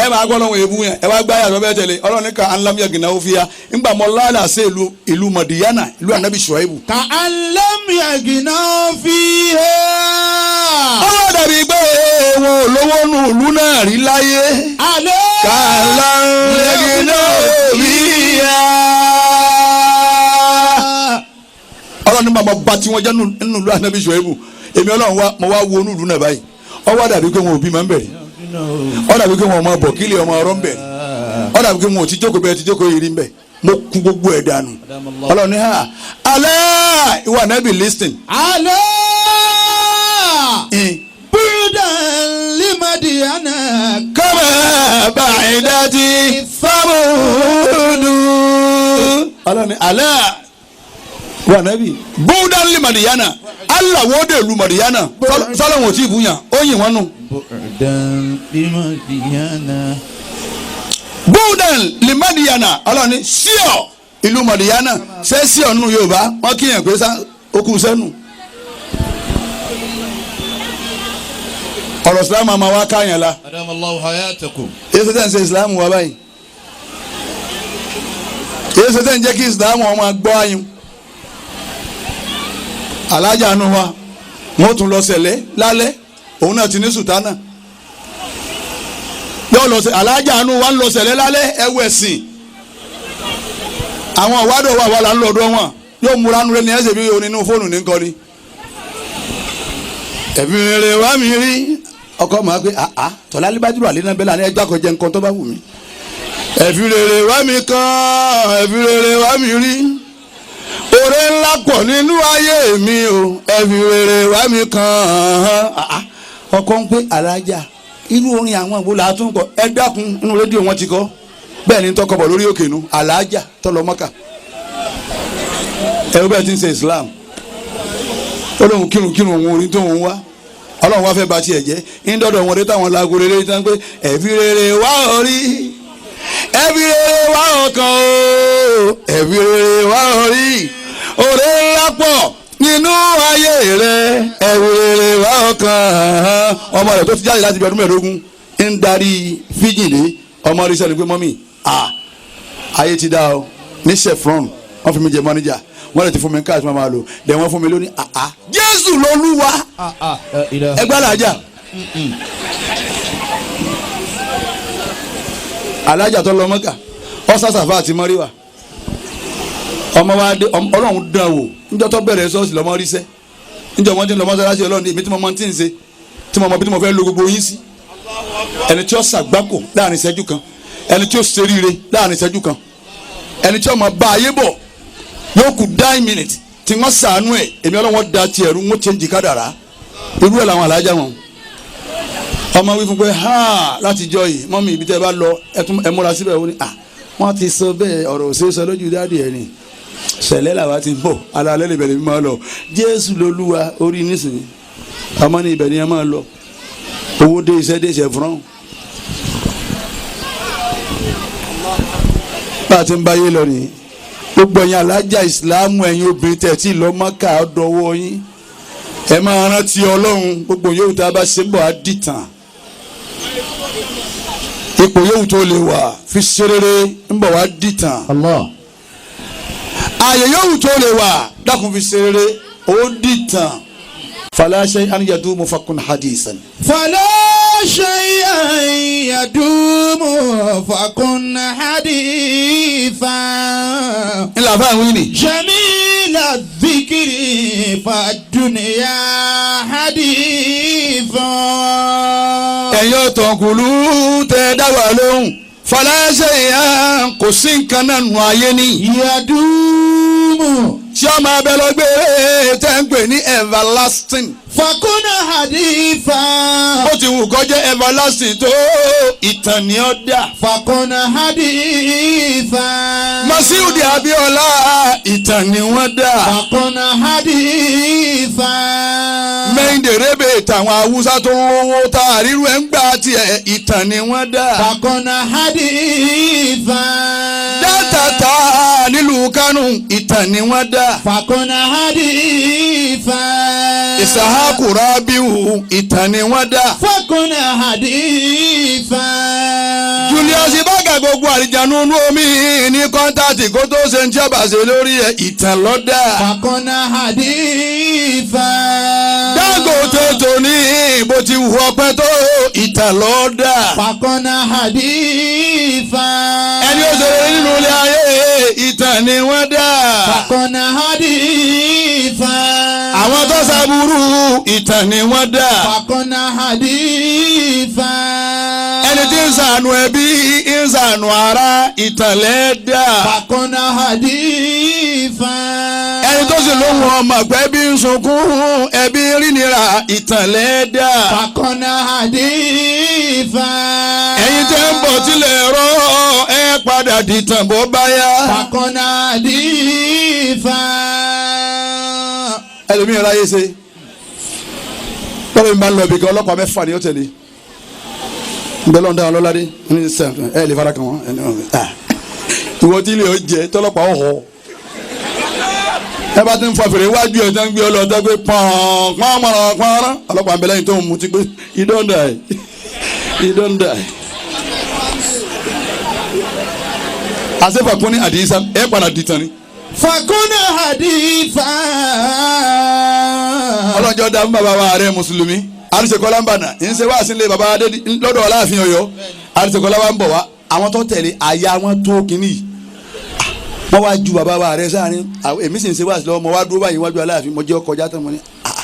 ẹ máa gbọ́dọ̀ ń ebu yẹn ẹ wá gbá yàtọ̀ bẹ́ẹ̀ tẹ̀lé ọlọ́run ní ká anlámúyà gìnà ó fi ya ńgbà mọ́ lálẹ́ àṣẹ ìlú ìlú Mọ̀díyánà ìlú anabi Ṣuaibu. كأن لم يغنوا فيها. ọlọ́run dàbí pé wọn ò lówó nù ìlú náà rí láyé. ألا kàlá lẹ́gìnà òbíyá. ọlọ́run ní màmá bá tí wọ́n jẹ́ nínú ìlú anabi Ṣuaibu èmi ọlọ́run wa mo wá wo inú ìlú náà báyìí ó wá dàbí pé wọn ò bí máa ń bẹ̀rẹ̀ ó dàbí pé wọn ò máa bọ̀ kílẹ̀ ọmọ ọ̀rọ̀ ń bẹ̀rẹ̀ ó dàbí pé wọn ò ti jókòó bẹ́ẹ̀ ti jókòó yìí rí ń bẹ̀ mo kú gbogbo ẹ̀ dànù ọlọ́run ní ha alẹ́ ìwà anabi listen. ألا بعدا لمدين kama ba'idati samudu. ọlọ́ni alẹ́ wa nabi búdán lè madiyana Allah wo de lu madiyana sọlọ́wọ́n tí ì búyàn ó yìn wọ́n nù. بعدا لمدين búdán lè madiyana ọlọ́ni síọ̀ ìlú madiyana ṣé síọ̀ nù Yorùbá wọ́n kíyàn pé sá okùn sẹ́nu. ọ̀rọ̀ Islam àmà wa káyàn la أدام الله حياتكم. èyí ṣe tẹ́ ń ṣe Islam wa báyìí èyí ṣe tẹ́ ń jẹ́ kí Islam ọmọ gbọ́ ayùn alájà nu wa wọ́n tún lọ sẹ̀lẹ̀ lálẹ́ òun náà ti ní sùtánà yóò lọ sẹ alájà nu wa ń lọ sẹ̀lẹ̀ lálẹ́ ẹwọ ẹ̀sìn àwọn ìwádìí wà wà là ń lọ́dọ̀ wọn yóò múra nu rẹ ní ẹsẹ̀ bí onínú fóònù ní nǹkan ni ẹ̀mí rẹ̀ wá mi rí ọkọ màá pé àá tọ́lá alibájú àlẹ́ náà bẹ́ẹ̀ lánàá ẹjọ́ àkọjẹ nǹkan tó bá wù mí. Ẹ̀fí rere wá mi kàn ẹ̀fí rere wá mi rí Oore ńlá pọ̀ nínú ayé mi o, ẹ fi rere wá mi kàn án. Ọkọ ń pé alájà, irú orin àwọn ìwò là á tún kọ? Ẹ dákun, inú rédíò wọn ti kọ bẹ́ẹ̀ ni tọkọ bọ̀ lórí òkè nu alájà tọlọ mọ́kà. Ẹ bẹ́ẹ̀ ti ń ṣe Islam. Ó lóun kírun kírun, òun orin tó ń wá, Ọlọ́run wá fẹ́ ba tiẹ̀ jẹ́ ń dọ́dọ̀ wọn dé táwọn laago rere tán pé ẹ fi rere wá orí, ẹ fi rere wá ọkàn o, ẹ fi rere wá orí, òré ńlá pọ̀ nínú ayé rẹ, ẹ fi rere wá ọkàn. Ọmọ rẹ tó ti jáde láti bí ọdún 15 ń darí fíjìlé, ọmọ rí sẹ́ni pé, "Mummy, à ayé ti dá o. Ní Chevron, wọ́n fi mi jẹ mọ́níjà, wọ́n lè ti fún mi káàtì máa lò dẹ̀, wọ́n fún mi lónìí. Àá, Jésù lolúwa." Ẹgbẹ́ alájà, alájà tó lọ Mọ́kà, ọ̀sàsàfà àti mọ́ríwá, ọmọ wa dé. Ọlọ́run dán wò. Níjọ́ tó bẹ̀rẹ̀ ṣọ́ọ̀ṣì lọ́mọ ríṣẹ́, níjọ́ wọ́n ti ń lọ mọ́sálásí. Ọlọ́run, èmi tí mo mọ tí ń ṣe, tí mo mọ bí tí mo fẹ́ lo gbogbo yín sí, ẹni tí ó ṣàgbákò láàrin ìṣẹ́jú kan, ẹni tí ó ṣeríire láàrin ìṣẹ́jú kan, ẹni tí ó máa bá ayé bọ̀ yóò kù 9 minutes tí wọ́n sàánú ẹ̀, èmi Ọlọ́run da tiẹ̀ rú, wọ́n change kádàrá. Irú ẹ̀ làwọn alájà wọn. Ọmọ wí fún pé, ha, láti jọ yìí, mummy, ibi tẹ́ ẹ bá lọ, ẹ tún ẹ múra síbẹ̀. Wọ́n ní à wọ́n ti sọ bẹ́ẹ̀, ọ̀rọ̀ ò ṣeé sọ lójú daddy ẹ̀ ni sẹ̀lẹ̀ làwa ti bọ̀, alalẹ́ lè bẹ̀rẹ̀ mi máa lọ. Jésù lolúwa orí nísìnyí. Ọmọ ní ibẹ̀ ni ẹ máa lọ. Owó dé, iṣẹ́ dé, iṣẹ́ fúnra bá a ti ń bá yé lọ nìyí. Gbogbo ẹ̀yin alájà ìsìlámù, ẹ̀yin obìnrin tẹ̀ tí lọ Mọ́kà, ọ̀dọ́wọ́ yín, ẹ máa rántí Ọlọ́run. Gbogbo yòówù tá a bá ṣe ń bọ̀ á dìtàn. Ipò yòówù tó lè wà, fi ṣe rere, ń bọ̀ wá dìtàn. Allah. Ààyè yòówù tó lè wà, dákun, fi ṣe rere, ó dìtàn. فلا شيء يدوم فكن حديثا. فلا شيء يدوم فكن حديثا. Ńlá fáwọn wí ni. جميل الذكر فالدنيا حديث. Ẹ̀yin ọ̀tọ̀kùlú tẹ dá wa lóhùn, فلا شيء, kò sí nǹkan náà nù ayé ní يدوم tí ó máa bẹ lọ gbére tẹ́ ń pè ní everlasting. فكن حديثا. Bó ti wù kó jẹ́ everlasting tó, ìtàn ni ó dà. فكن حديثا. Masiudi Abiola, ìtàn ni wọ́n dà. فكن حديثا. Mẹ́hìndèrèbè tàwọn Haúsá tó ń rówó tá àrírú ẹ̀ ń gbà tiẹ̀, ìtàn ni wọ́n dà. فكن حديثا. Dátàtà nílùú Kánò, ìtàn ni wọ́n dà. فكن حديثا. Ìsàhákù Rábíù, ìtàn ni wọ́n dà. فكن حديثا. Julius Berger, gbogbo àlìjánu inú omi ní contact kó tó ṣe ń tí ọba ṣe lórí ẹ̀, ìtàn ló dà. فكن حديثا. Dangote tó ní bó ti wù ọpẹ́ tó, ìtàn ló dà. فكن حديثا. Ẹni ó ṣe nínú ilé ayé, ìtàn ni wọ́n dà. فكن حديثا. Àwọn tó ṣàbúrú, ìtàn ni wọ́n dà. فكن حديثا. Ẹni tí ń ṣàánú ẹbí, ń ṣàánú ara, ìtàn lẹ́ dà. فكن حديثا. Ẹni tó sì lóhùn ọmọ pẹ́ bí ń sunkún ẹbí rí nira, ìtàn lẹ́ dà. فكن حديثا. Ẹ̀yin tẹ́ ń bọ̀ tilẹ̀ rọ, ẹ padà dìtàn bó bá yá. فكن حديثا. Ẹlòmíràn ráyé ṣe lọ́wọ́ mi bá ń lọ ibì kan, ọlọ́pàá mẹ́fà ni ó tẹ̀lé nbẹ lọ́n dáhùn lọ́ládé ní sẹ́n ẹ lè fara kàn wọ́n. Ìwọ tí ilé ọ jẹ tọ́lọ́pàá ọ̀họ́, ẹ bá ti ń fa fèrè iwájú ẹ̀ tán, gbé ọ lọ tán pé pọ́n pọ́n pọ́n pọ́n, ọlọ́pàá ń bẹ lẹ́yìn tó ń mutí pé you don die, you don die. Àṣefà kún ní àdìsá, ẹ padà dìtàn ni. فكن حديثا. Ọlọ́njọ́ dá fún bàbá wa ààrẹ mùsùlùmí àrísèkọ́lá ń bànà ń ṣe wá sílé bàbá adé lọ́dọ̀ Aláàfin Ọ̀yọ́. Àrísèkọ́lá wa ń bọ̀ wá, àwọn tó tẹ̀lé àyà wọn tó kínní yìí, wọ́n wá ju bàbá wa ààrẹ sáárín. Èmi sì ń ṣe wá sí lọ́wọ́, mo wá dúró báyìí wájú Aláàfin, mo jẹ́ ọkọjá tán, mo ní, "Ah,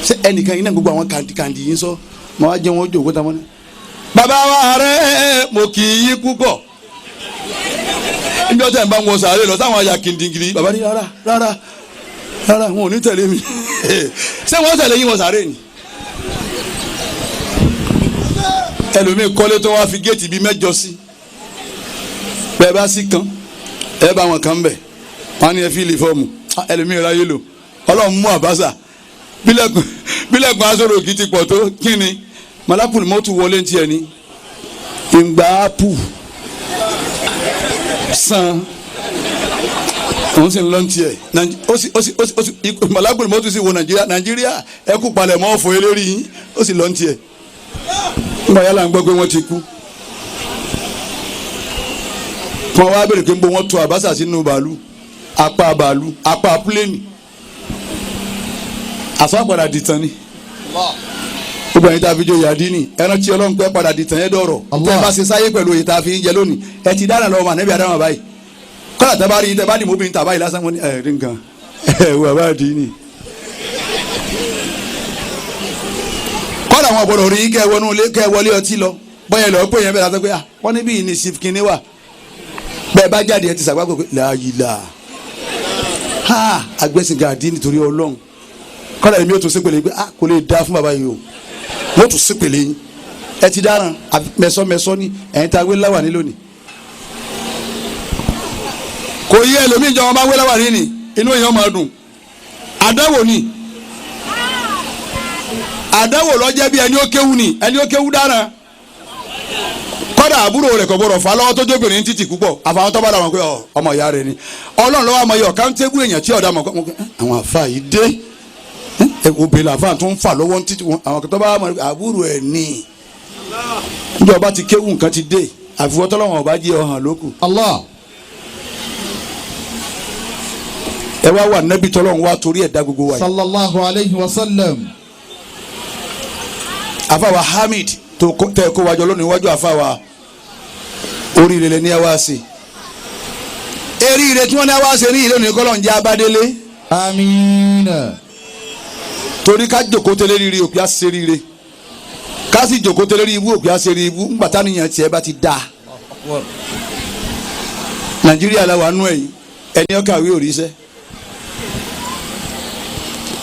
ṣé ẹnìkan yìí náà gbogbo àwọn kàndìkàndì yìí ń sọ?" Mo wá jẹ́ wọn ó jòkó tán, mo ní, "Bàbá wa ààrẹ, mo kì í yí púpọ̀." Njọ́ tẹ̀ ń bá wọn sàárè lọ táwọn àyà kìndìngìrì bàbá ní rárá rárá rárá wọn ò ní tẹ̀lé mi. Ṣé wọ́n tẹ̀lé yín wọn sàárè ni? Ẹlòmíì kọ́lé tó wá fi géètì bíi 8 sí. Bẹ́ẹ̀ bá sí kan, ẹ bá wọn kan bẹ̀. Wọ́n á ní ẹ fi lè fọ́ọ̀mù. Ẹlòmíì ráyé lò. Ọlọ́run mú àbáṣà. Bílẹ̀kùn aṣọ́rò kì í ti pọ̀ tó kí ni? Malakul mọ́tò wọlé ní tiẹ̀ ni. Ìgbà ápù san òun sì ń lọ tiẹ̀ ó sì ó sì ó sì ó sì malakul mọ́tò sì wo Nàìjíríà ẹ kú palẹ̀ mọ́ ọ̀fọ̀ eléyìí yín ó sì lọ tiẹ̀. Nígbà yálà ń gbọ́ pé wọ́n ti kú. Tí wọ́n wá bèrè pé ń bọ́ wọ́n tó àbáṣà sínú bàálù apá bàálù apá pílẹ́ẹ̀nì àṣọ padà dìtàn ni. Gbogbo ẹ̀yin tá a fi jọ yàdí ni ẹran tí Ọlọ́run pẹ́ padà dìtàn yẹn dọ̀rọ̀ tẹ́ ẹ bá ṣe sáyé pẹ̀lú òye tá a fi ń jẹ lónìí ẹ ti dára lọ́wọ́ mànẹ́bí Ádámù báyìí kọ́lá tẹ́ bá rí tẹ́ bá dì mọ́bìnrin tàbá yìí lásán wọn ni ẹ̀ rí nǹkan ẹ̀ wà bá dì í ni. Kọ́lá àwọn ọ̀bọ̀dọ̀ rí kẹ́ wọnú ilé kẹ́ wọlé ọtí lọ bọ́yẹ̀ lọ pé yẹn bẹ́ẹ̀ lásán pé wọ́n níbí yìí ni sif kinní wà bẹ́ẹ̀ bá jáde ẹ ti sàgbàgbọ́ pé láàyè ha agbẹ́sìngà àdín nítorí Ọlọ́run kọ́lá èmi ò tún sépèlè pé kò lè da fún bàbá yìí o wọ́n tún sépèlè yín ẹ ti dáràn mẹ́sọ́mẹ́sọ́ ní ẹ̀yin tá a wé láwà ní lónìí. Kò yí ẹlòmíì jọ wọn bá wé láwà ní ni inú èèyàn máa dùn àdáwò ni àdáwò ló jẹ́ bí ẹni ó kéwú ni ẹni ó kéwú dáràn kọ́dà àbúrò rẹ̀ kò gbọ́dọ̀ fà lọ́wọ́ tó jóbìnrin títì púpọ̀ àfàwọn tó bá dà wọn pé ọmọ ìyá rẹ̀ ni Ọlọ́run lọ́wọ́ àmọ́ yẹ ọ̀ká ń tẹ́gùn èèyàn tí ọ̀dà mọ̀ àwọn àfa yìí dé obìnrin àfa tó ń fà lọ́wọ́ títí àwọn tó bá mọ̀ àbúrò ẹ̀ ní níjọba ti kéwù nǹkan ti dé àfiwọ́ tọ́lọ́wọ́n ọba jẹ́ ọ̀hàn lókù. Allah. Ẹ wá wà nẹ́bí tọ́lọ́wọ́n wá torí ẹ̀ dá gbogbo wa yìí. Sallallahu alayhi wa sallam. Àfàwà Hamid tó tẹ́ kó wájọ lónìí wájú àfàwà oríire lẹ ní ẹ wá sí. Eríire tí wọ́n ní ẹ wá sí ní ìlú nìkọ́lọ́ ń jẹ́ abádélé. Àmín. Torí ká jòkó tẹ́lẹ̀ rírì òkè á ṣe rire ká sì jòkó tẹ́lẹ̀ rí ibú òkè á ṣe rí ibú ńgbà táníyàn tiẹ̀ bá ti dáa. Nàìjíríà la wà nú ẹ̀yìn ẹni ọkàwé òrìṣẹ́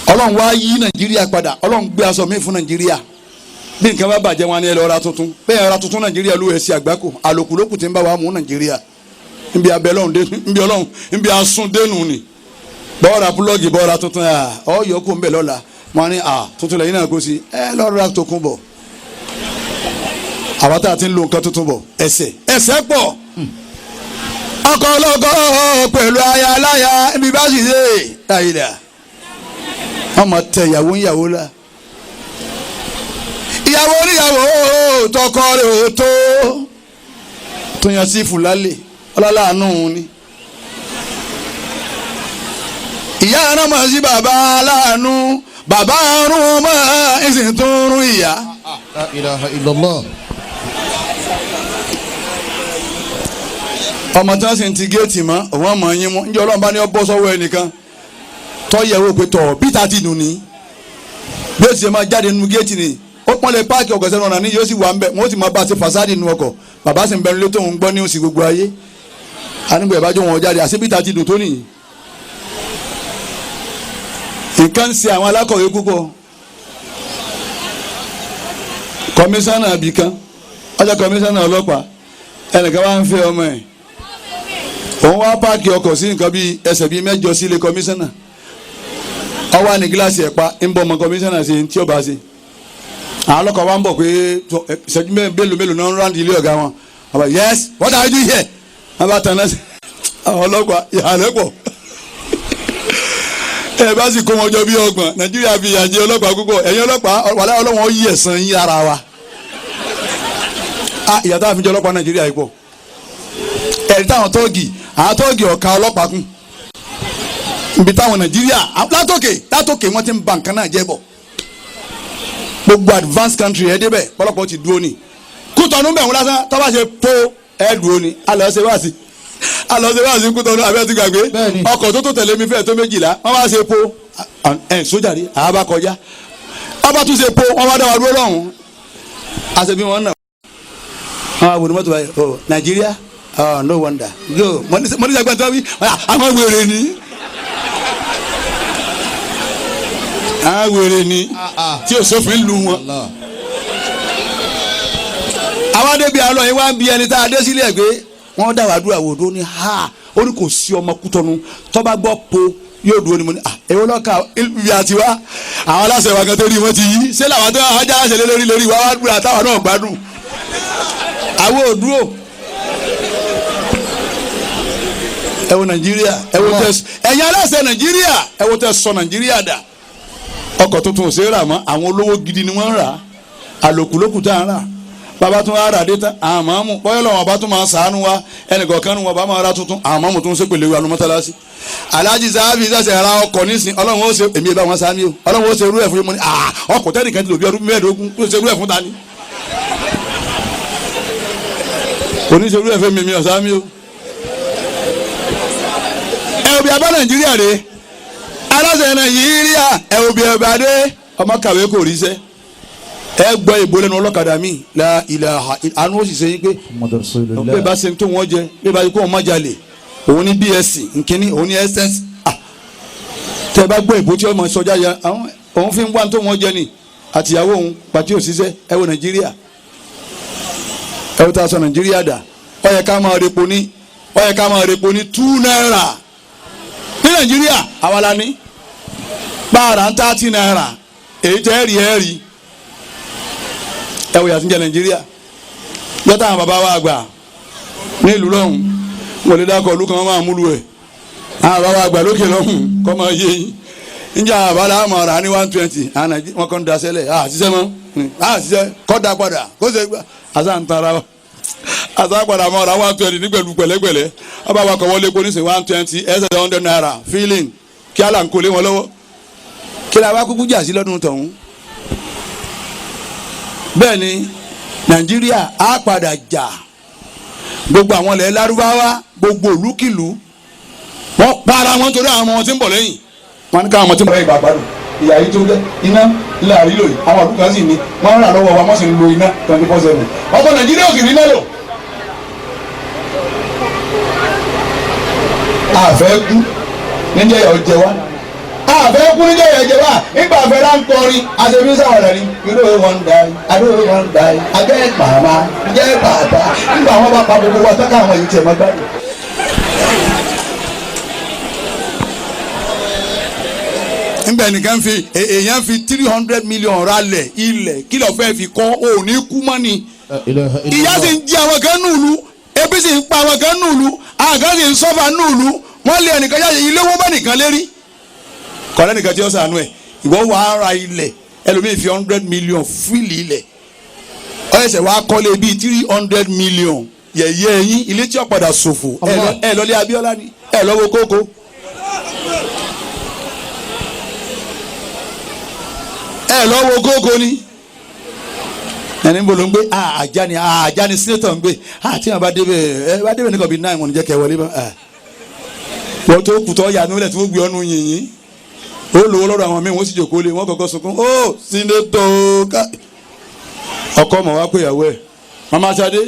Ọlọ́run wá yí Nàìjíríà padà Ọlọ́run gbé aṣọ mi fún Nàìjíríà bí nǹkan bá bàjẹ́ wọn ni ẹ lọ ra tuntun bẹ́ẹ̀ ra tuntun Nàìjíríà ló ẹ̀ sí àgbákò àlòkù lókù tí ń bá wa mú Nàìjíríà nbí abẹ́ Ọlọ́run dé nbí Ọlọ́run nbí asún dénú ni bọ́ọ̀ra púlọ́ọ̀gì bọ́ọ̀ra tuntun ọ̀ yọkù ńbẹ lọ́la wọn ni tuntun lẹ́yìn náà kó sí ẹ lọ́ọ́ ra tuntun bọ̀ àwọn tá a ti ń lo nǹkan tuntun bọ̀ ẹsẹ̀ ẹsẹ̀ pọ̀ ọkọ ọlọ́kọ pẹ̀lú aya aláya ibi bá sì dé ayílẹ̀ wọ́n máa tẹ ìyàwó ìyàwó la ìyàwó oníyàwó tọkọ rẹ̀ ò tó tó yan sí fúlálẹ̀ ọlọ́láàánú ni ìyá ara mọ̀ sí bàbá aláàánú bàbá arún mọ́ ẹ̀sìn tó ń rún ìyá. La ilaha illallah. Ọmọ tí wọ́n sì ń ti géètì mọ́ òun ọmọ yín mú njẹ́ Ọlọ́run bá ní ọ bọ́ sọ́wọ́ ẹnìkan tọ́yẹ̀wò pé tọ̀ bí ta ti nù ní bí ó ti ṣe máa jáde nínú géètì ni ó pọ́n lè páàkì ọkọ̀ sẹ́nu ọ̀nà ní yóò sì wà ń bẹ̀ wọ́n sì máa bá a ṣe fàṣádì nínú ọkọ̀ bàbá sì ń bẹnu létò òun gbọ́ ní òsì gbogbo ayé anígbà ìbájú wọn jáde àṣé bí ta ti dùn tó nìyí. Nǹkan ń ṣe àwọn alákọ̀wé púpọ̀ kọmíṣánná àbíkan ọjọ́ kọmíṣánná ọlọ́pàá ẹnìkan wá ń fẹ́ ọmọ ẹ̀ òun wá páàkì ọkọ̀ sí nǹkan bíi ẹsẹ̀ bíi 8 sílé kọmíṣánná ọwọ́ àní gíláàsì ẹ̀ pa ń bọ́ ọmọ kọmíṣánná ṣe tí ó bá ṣe àwọn ọlọ́kọ̀ wa ń bọ̀ pé ìṣẹ́jú mélòó mélòó náà ń rántí ilé ọ̀gá wọn ọba yes what are you doing here wọ́n bá tan náà sí àwọn ọlọ́pàá ìhàlẹ́ pọ̀ ẹ bá sì kó wọn jọ bí 30 Nàìjíríà fi ìyà jẹ ọlọ́pàá púpọ̀ ẹ̀yin ọlọ́pàá wàlá Ọlọ́run yí ẹ̀san yín ara wa ìyà tá a fi jẹ ọlọ́pàá Nàìjíríà yìí pọ̀ ẹ̀rí táwọn tọ́ọ̀gì àwọn tọ́ọ̀gì ọ̀ka ọlọ́pàá kún ibi táwọn Nàìjíríà látòkè látòkè wọ́n ti ń ba nǹkan náà jẹ́ bọ̀ gbogbo advanced country ẹ̀ débẹ̀ ọlọ́pàá ti dúró ni Kútọ̀nù bẹ̀ wọ́n lásán tó bá ṣe po ẹ̀ dúró ni alọ́ ṣe wá sí alọ́ ṣe wá sí Kútọ̀nù àbẹ́ ti gbàgbé ọkọ̀ tó tó tẹ̀lé mi fẹ́ tó 12 wọ́n bá ṣe po ẹ̀ sójà rí àbá kọjá wọ́n bá tún ṣe po wọ́n bá dá wa dúró lọ́hùn-ún àṣẹ bí wọ́n nà wọ́n á wò ní mọ́tò báyìí ọ Nàìjíríà Oh, no wonder. Go. Mo ní sẹ́gbẹ́ tó wí, àwọn wèrè ni. Àwọn wèrè ni tí o sófin lu wọn. Àwọn adébí alọ́ yìí wá ń bi ẹni tá a dé sílẹ̀ pé wọ́n dá wàá dúró àwòdó ní ha ó ní kò sí ọmọ Kútọ́nù tó bá gbọ́ po yóò dúró ni mo ní à èwo lọ́ka ibi àti wá àwọn aláṣẹ wa kan tó rí wọn ti yí ṣé làwọn tó ajá aláṣẹ lé lórí lórí wa wá dúró àtàwọn náà gbádùn àwọn ò dúró. Ẹ wo Nàìjíríà, ẹ wo tẹ ẹ̀yin aláṣẹ Nàìjíríà, ẹ wo tẹ sọ Nàìjíríà dà. Ọkọ̀ tuntun ò ṣe é rà mọ́, àwọn olówó gidi ni wọ́n ń rà, àlòkù tá à ń rà. Bàbá tún wá rà dé tán, àwọn màmú bọ́yọ̀ lọ́wọ́ bá tún máa sàánú wa, ẹnìkọ̀ọ̀kan nu wọn bá máa ra tuntun, àwọn màmú tún ṣépèlè wa nu mọ́tálásí. Alhaji Sáfì sẹ̀sẹ̀ ra ọkọ̀ nísìn, Ọlọ́run ó ṣe èmi ẹ̀ bá wọn sáámi o, Ọlọ́run ó ṣe irú ẹ̀ fún mi mo ní ọkọ̀ tẹ́nìkan ti lò bí ọdún 15 ó ṣe irú ẹ̀ fún ta ni. Oníṣe irú ẹ̀ fún mi mi ọ̀ sáámi o. Ẹ òbí abá Nàìjíríà rè aláṣẹ Nàìjíríà, ẹ òbí ẹ bá dé ọmọ kàwé kò ríṣẹ́. Ẹ gbọ́ ìbò lẹ́nu ọlọ́kadà mi la ilaha àánú ó sì ṣe yín pé pé bá ṣe tó wọ́n jẹ pé bá yẹ kó wọ́n má jalè òun ní BSc nkíní òun ní SS. Tẹ bá gbọ́ ìbò tí ọmọ sọjá ya òun fi ń wá tó wọ́n jẹ ni àtìyàwó òun pàtí òṣìṣẹ́. Ẹ wo Nàìjíríà, ẹ wo tá a sọ Nàìjíríà dà. Ó yẹ ká máa repo ní, ó yẹ ká máa repo ní 2 naira ní Nàìjíríà. Àwa la ní báàrà ń 30 naira èyí tẹ́ rí ẹ rí. Ẹ wò yàtí ń jẹ Nàìjíríà lọ́tà àwọn bàbá wa àgbà ní ìlú lọ́hùn wọ́n lè dákọ̀ ọ̀lú kan máa múlu ẹ̀. Àwọn bàbá wa àgbà lókè lọ́hùn kọ́ máa yé yín níjà àbálá àmọ̀ rà ní 120 àwọn wọn kàn ń daṣẹ́lẹ̀ àṣìṣe mọ́ àṣìṣe kọ́ da padà kó ṣe gbà àṣà ń tara wa àṣà padà mọ́ ra 120 ní pẹ̀lú pẹ̀lẹ́pẹ̀lẹ́. Ọba wa kọ̀ wọlé kó ní sè 120 ẹsẹ̀ 100 naira feeling kí àlà ń kólé wọn lọ́wọ́ kí la wá kúkú jà sí lọ́dún tọ̀hún. Bẹ́ẹ̀ ni Nàìjíríà á padà jà gbogbo àwọn ilẹ̀ Lárúbáwá gbogbo olúkìlú wọ́n para wọn torí àwọn ọmọ wọn tí ń bọ̀ lẹ́yìn. Wọ́n ní káwọn ọmọ tí ń bọ̀ lẹ́yìn bàbá rẹ̀ ìyá yìí tó gẹ́ iná ilé àrílò yìí àwọn àdúgbò kan sì ní wọ́n ń rà lọ́wọ́ wa wọ́n sì ń lo iná 24/7. Ọmọ Nàìjíríà ò sì rí náà lò. Àfẹ́ kú níjẹ́ ìyà ó jẹ wá, àfẹ́ kú níjẹ́ ìyà jẹ wá. Nígbà àfẹ́ rà ń kọrin àṣẹbí sàwọ̀dà ni you no wan die, I no wan die, I get mama, get bàbá. Nígbà wọn bá pa gbogbo wa tọ́ka àwọn èyí tiẹ̀ máa gbádùn. Nígbà ẹnìkan fi èèyàn fi 300 million ra lẹ̀ ilẹ̀ kí ló fẹ́ fi kọ́ òní kú mọ́ ni. Ìyá sì ń jẹ àwọn kan nùlù, ebi sì ń pa àwọn kan nùlù, àwọn kan sì ń sọ́fà nùlù. Wọ́n lé ẹnìkan jáde ilé wọ́n bá nìkan lérí. Kọ̀lẹ́ nìkan tí ó sànú ẹ̀ ìwọ wà á ra ilẹ̀ ẹlòmíì fi 100 million fíìlì ilẹ̀ ó ṣẹ̀ṣẹ̀ wá kọ́lé bíi 300 million yẹ̀yẹ́ yín ilé tí ó padà ṣòfò. Ẹ lọ́lé Abíọ́lá ni ẹ lọ́wọ́ kókó. Ẹ lọ́wọ́ kókó ni ẹni bolo ń gbé ajá ni ajá ni sínétọ̀ ń gbé àti wọn bá débẹ̀ ẹ bá débẹ̀ nìkan bíi náà wọn ò ní jẹ́ kẹ́ wọlé bá wọ́n tó kùtọ́ yanu lẹ̀ tí wọ́n gbé ọ́nù yìnyín ó lówó lọ́dọ̀ àwọn míì wọ́n sì jòkó lé wọ́n kọ́kọ́ sunkún ó sínétọ̀ ká ọkọ ọmọ wa pé ìyàwó ẹ̀ mama Sade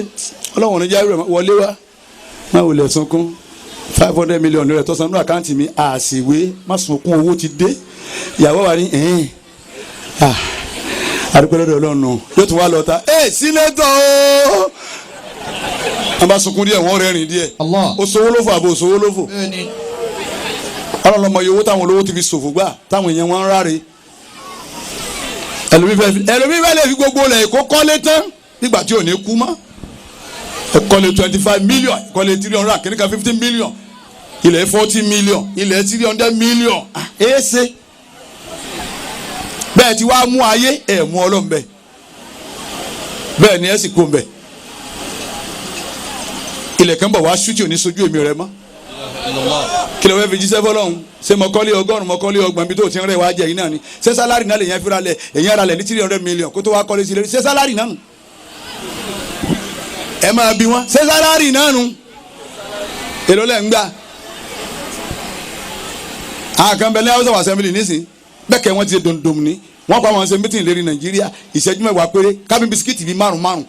ọlọ́wọ́n ní jáwé wọlé wa má wulẹ̀ sunkún 500 million rẹ̀ tó sanú àkáǹtì mi àṣìwé má sunkún owó ti dé. Ìyàwó wa ní ẹ̀ẹ́n àdúgbò lọ́dọ̀ ọlọ́run yóò tún wá lọ ta ẹ̀ sínétọ̀ o wọ́n bá sunkún díẹ̀ wọ́n rẹ́rìn díẹ̀ ó sowó lófò àbò sowó lófò ọlọ́run ọmọ iye owó táwọn olówó ti fi ṣòfò gbà táwọn èèyàn wọn ń ráre. Ẹlòmíì fẹ́ lè fi gbogbo ilẹ̀ Èkó kọ́lé tán nígbà tí ò ní kú mọ́. Ẹ kọ́lé 25 million, kọ́lé 300 kìnnìkan 50 million, ilẹ̀ 40 million, ilẹ̀ 300 million. Ẹ ṣe bẹ́ẹ̀ tí wàá mú ayé ẹ̀ mú Ọlọ́run bẹ́ẹ̀ bẹ́ẹ̀ ni ẹ sì kó bẹ́ẹ̀. Ilẹ̀ kan bọ̀ wá ṣútì òní sojú èmi rẹ mọ́. Kí ló fẹ́ fi jíṣẹ́ fọlọ́hún? Ṣé mọ̀kọ́lé 100 mọ̀kọ́lé 30 bí tó ti ń rẹ̀ wá jẹ yìí náà ni? Ṣé sálárì náà lè yẹn fira lẹ̀ èyàn ara lẹ̀ ní 300 million kó tó wá kọ́lé sí lórí? Ṣé sálárì náà nù? Ẹ máa bí wọn. Ṣé sálárì náà nù? Èló lẹ̀ ń gbà? Àkànbẹ̀lẹ̀ House of Assembly nísìn bẹ́ẹ̀ kẹ́ wọ́n ti ṣe dòndòm ní wọ́n pa àwọn ṣe mítìnì lérí Nàìjíríà ìṣẹ́jú mẹ́wàá péré kábí bisikíìtì bíi márùn márùn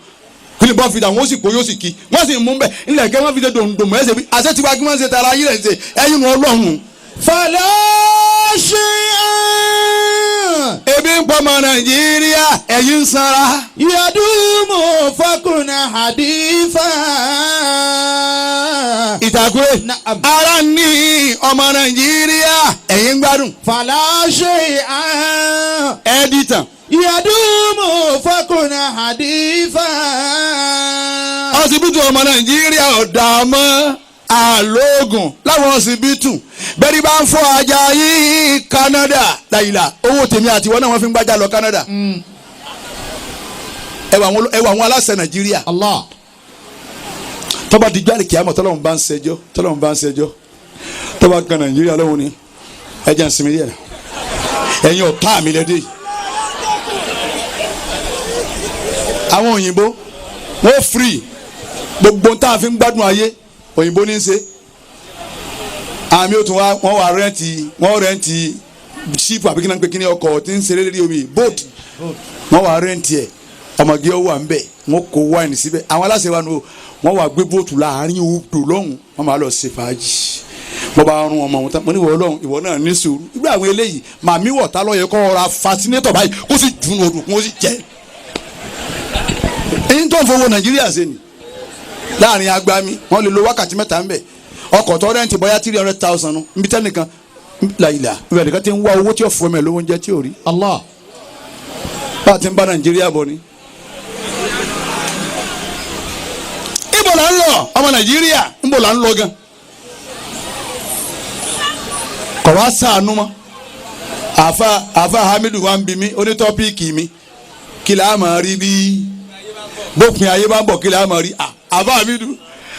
Kí ni bọ́ǹfìtà wọn ó sì pò yóò sì kí wọ́n sì mú bẹ́ẹ̀ ńlẹ̀ kẹ́ wọ́n fi ṣe dòǹdòmọ̀ ẹ̀ṣẹ̀ bí àṣẹ tiwa kí wọ́n ṣe tara ayé rẹ̀ ṣe ẹ̀yìn wọn ọlọ́run. فلا شيء Ebi ń pọ̀ mọ́ Nàìjíríà ẹ̀yin ń sanra. يدوم فكن حديثا Ìtàkùrẹ́ Na'am. ara ní ọmọ Nàìjíríà ẹ̀yin ń gbádùn. فلا شيء Ẹ̀ẹ́dìtàn يدوم فكن حديثا ọsibítù ọmọ Nàìjíríà ọ̀dà mọ́ àlóògùn láwọn ọsibítù bẹ́ẹ̀ni bá ń fọ́ ajá yìí Canada làyìlà owó tèmi àti ìwọ náà wọ́n fi ń gbájà lọ Canada. Ẹ wà àwọn aláṣẹ Nàìjíríà الله tọ́ba di gbáàlì kìámọ̀ tọ́lọ́run bá ń ṣẹjọ́ tọ́lọ́run bá ń ṣẹjọ́ tọ́ba kan Nàìjíríà lọ́hùn ni ẹ jẹ́ n sinmi díẹ̀ náà ẹ̀yin ọ̀tá mi lẹ́dẹ̀ yìí. Àwọn òyìnbó wọ́n free gbogbo tá a fi ń gbádùn ayé òyìnbó ní í ṣe àmì òtún wa wọ́n wà rẹ́ǹtì wọ́n rẹ́ǹtì ṣíìpù àbí kí náà ń pè kí ní ọkọ̀ tí ń ṣeré lérí omi boat wọ́n wà rẹ́ǹtì ẹ̀ ọmọge wà ń bẹ̀ wọ́n kó wáìnì síbẹ̀ àwọn aláṣẹ wa nù wọ́n wà gbé bóòtù láàrin odò lọ́hùn wọ́n máa lọ ṣe fàájì wọ́n bá rún ọmọ wọn tán mo ní ìwọ Ọlọ́run ìwọ náà ní sùúrù ìgbà àwọn eléyìí màmí wọ̀tá lọ́yẹ kọ́ ra fasinator báyìí kó sì dùn odò kó sì jẹ́ èyí tó ń fowó Nàìjíríà ṣe ni láàrin agbami wọ́n lè lo wákàtí mẹ́ta ń bẹ̀ ọkọ̀ tó rẹ́ǹtì bóyá 300,000 nbí tẹ́nìkan làyìlà ìbẹ̀rẹ̀ nìkan ti ń wá owó tí ó fún mi lówó oúnjẹ tí ò rí Allah bá a ti ń bá Nàìjíríà bọ̀ ni. Ibo là ń lọ ọmọ Nàìjíríà ibo là ń lọ gan. Kọ̀ wá sànú mọ́ àfa Hamidu wa ń bi mí onítọ́píìkì mi kí la máa rí bí bópin ayé bá ń bọ̀ kí la máa rí àfa Hamidu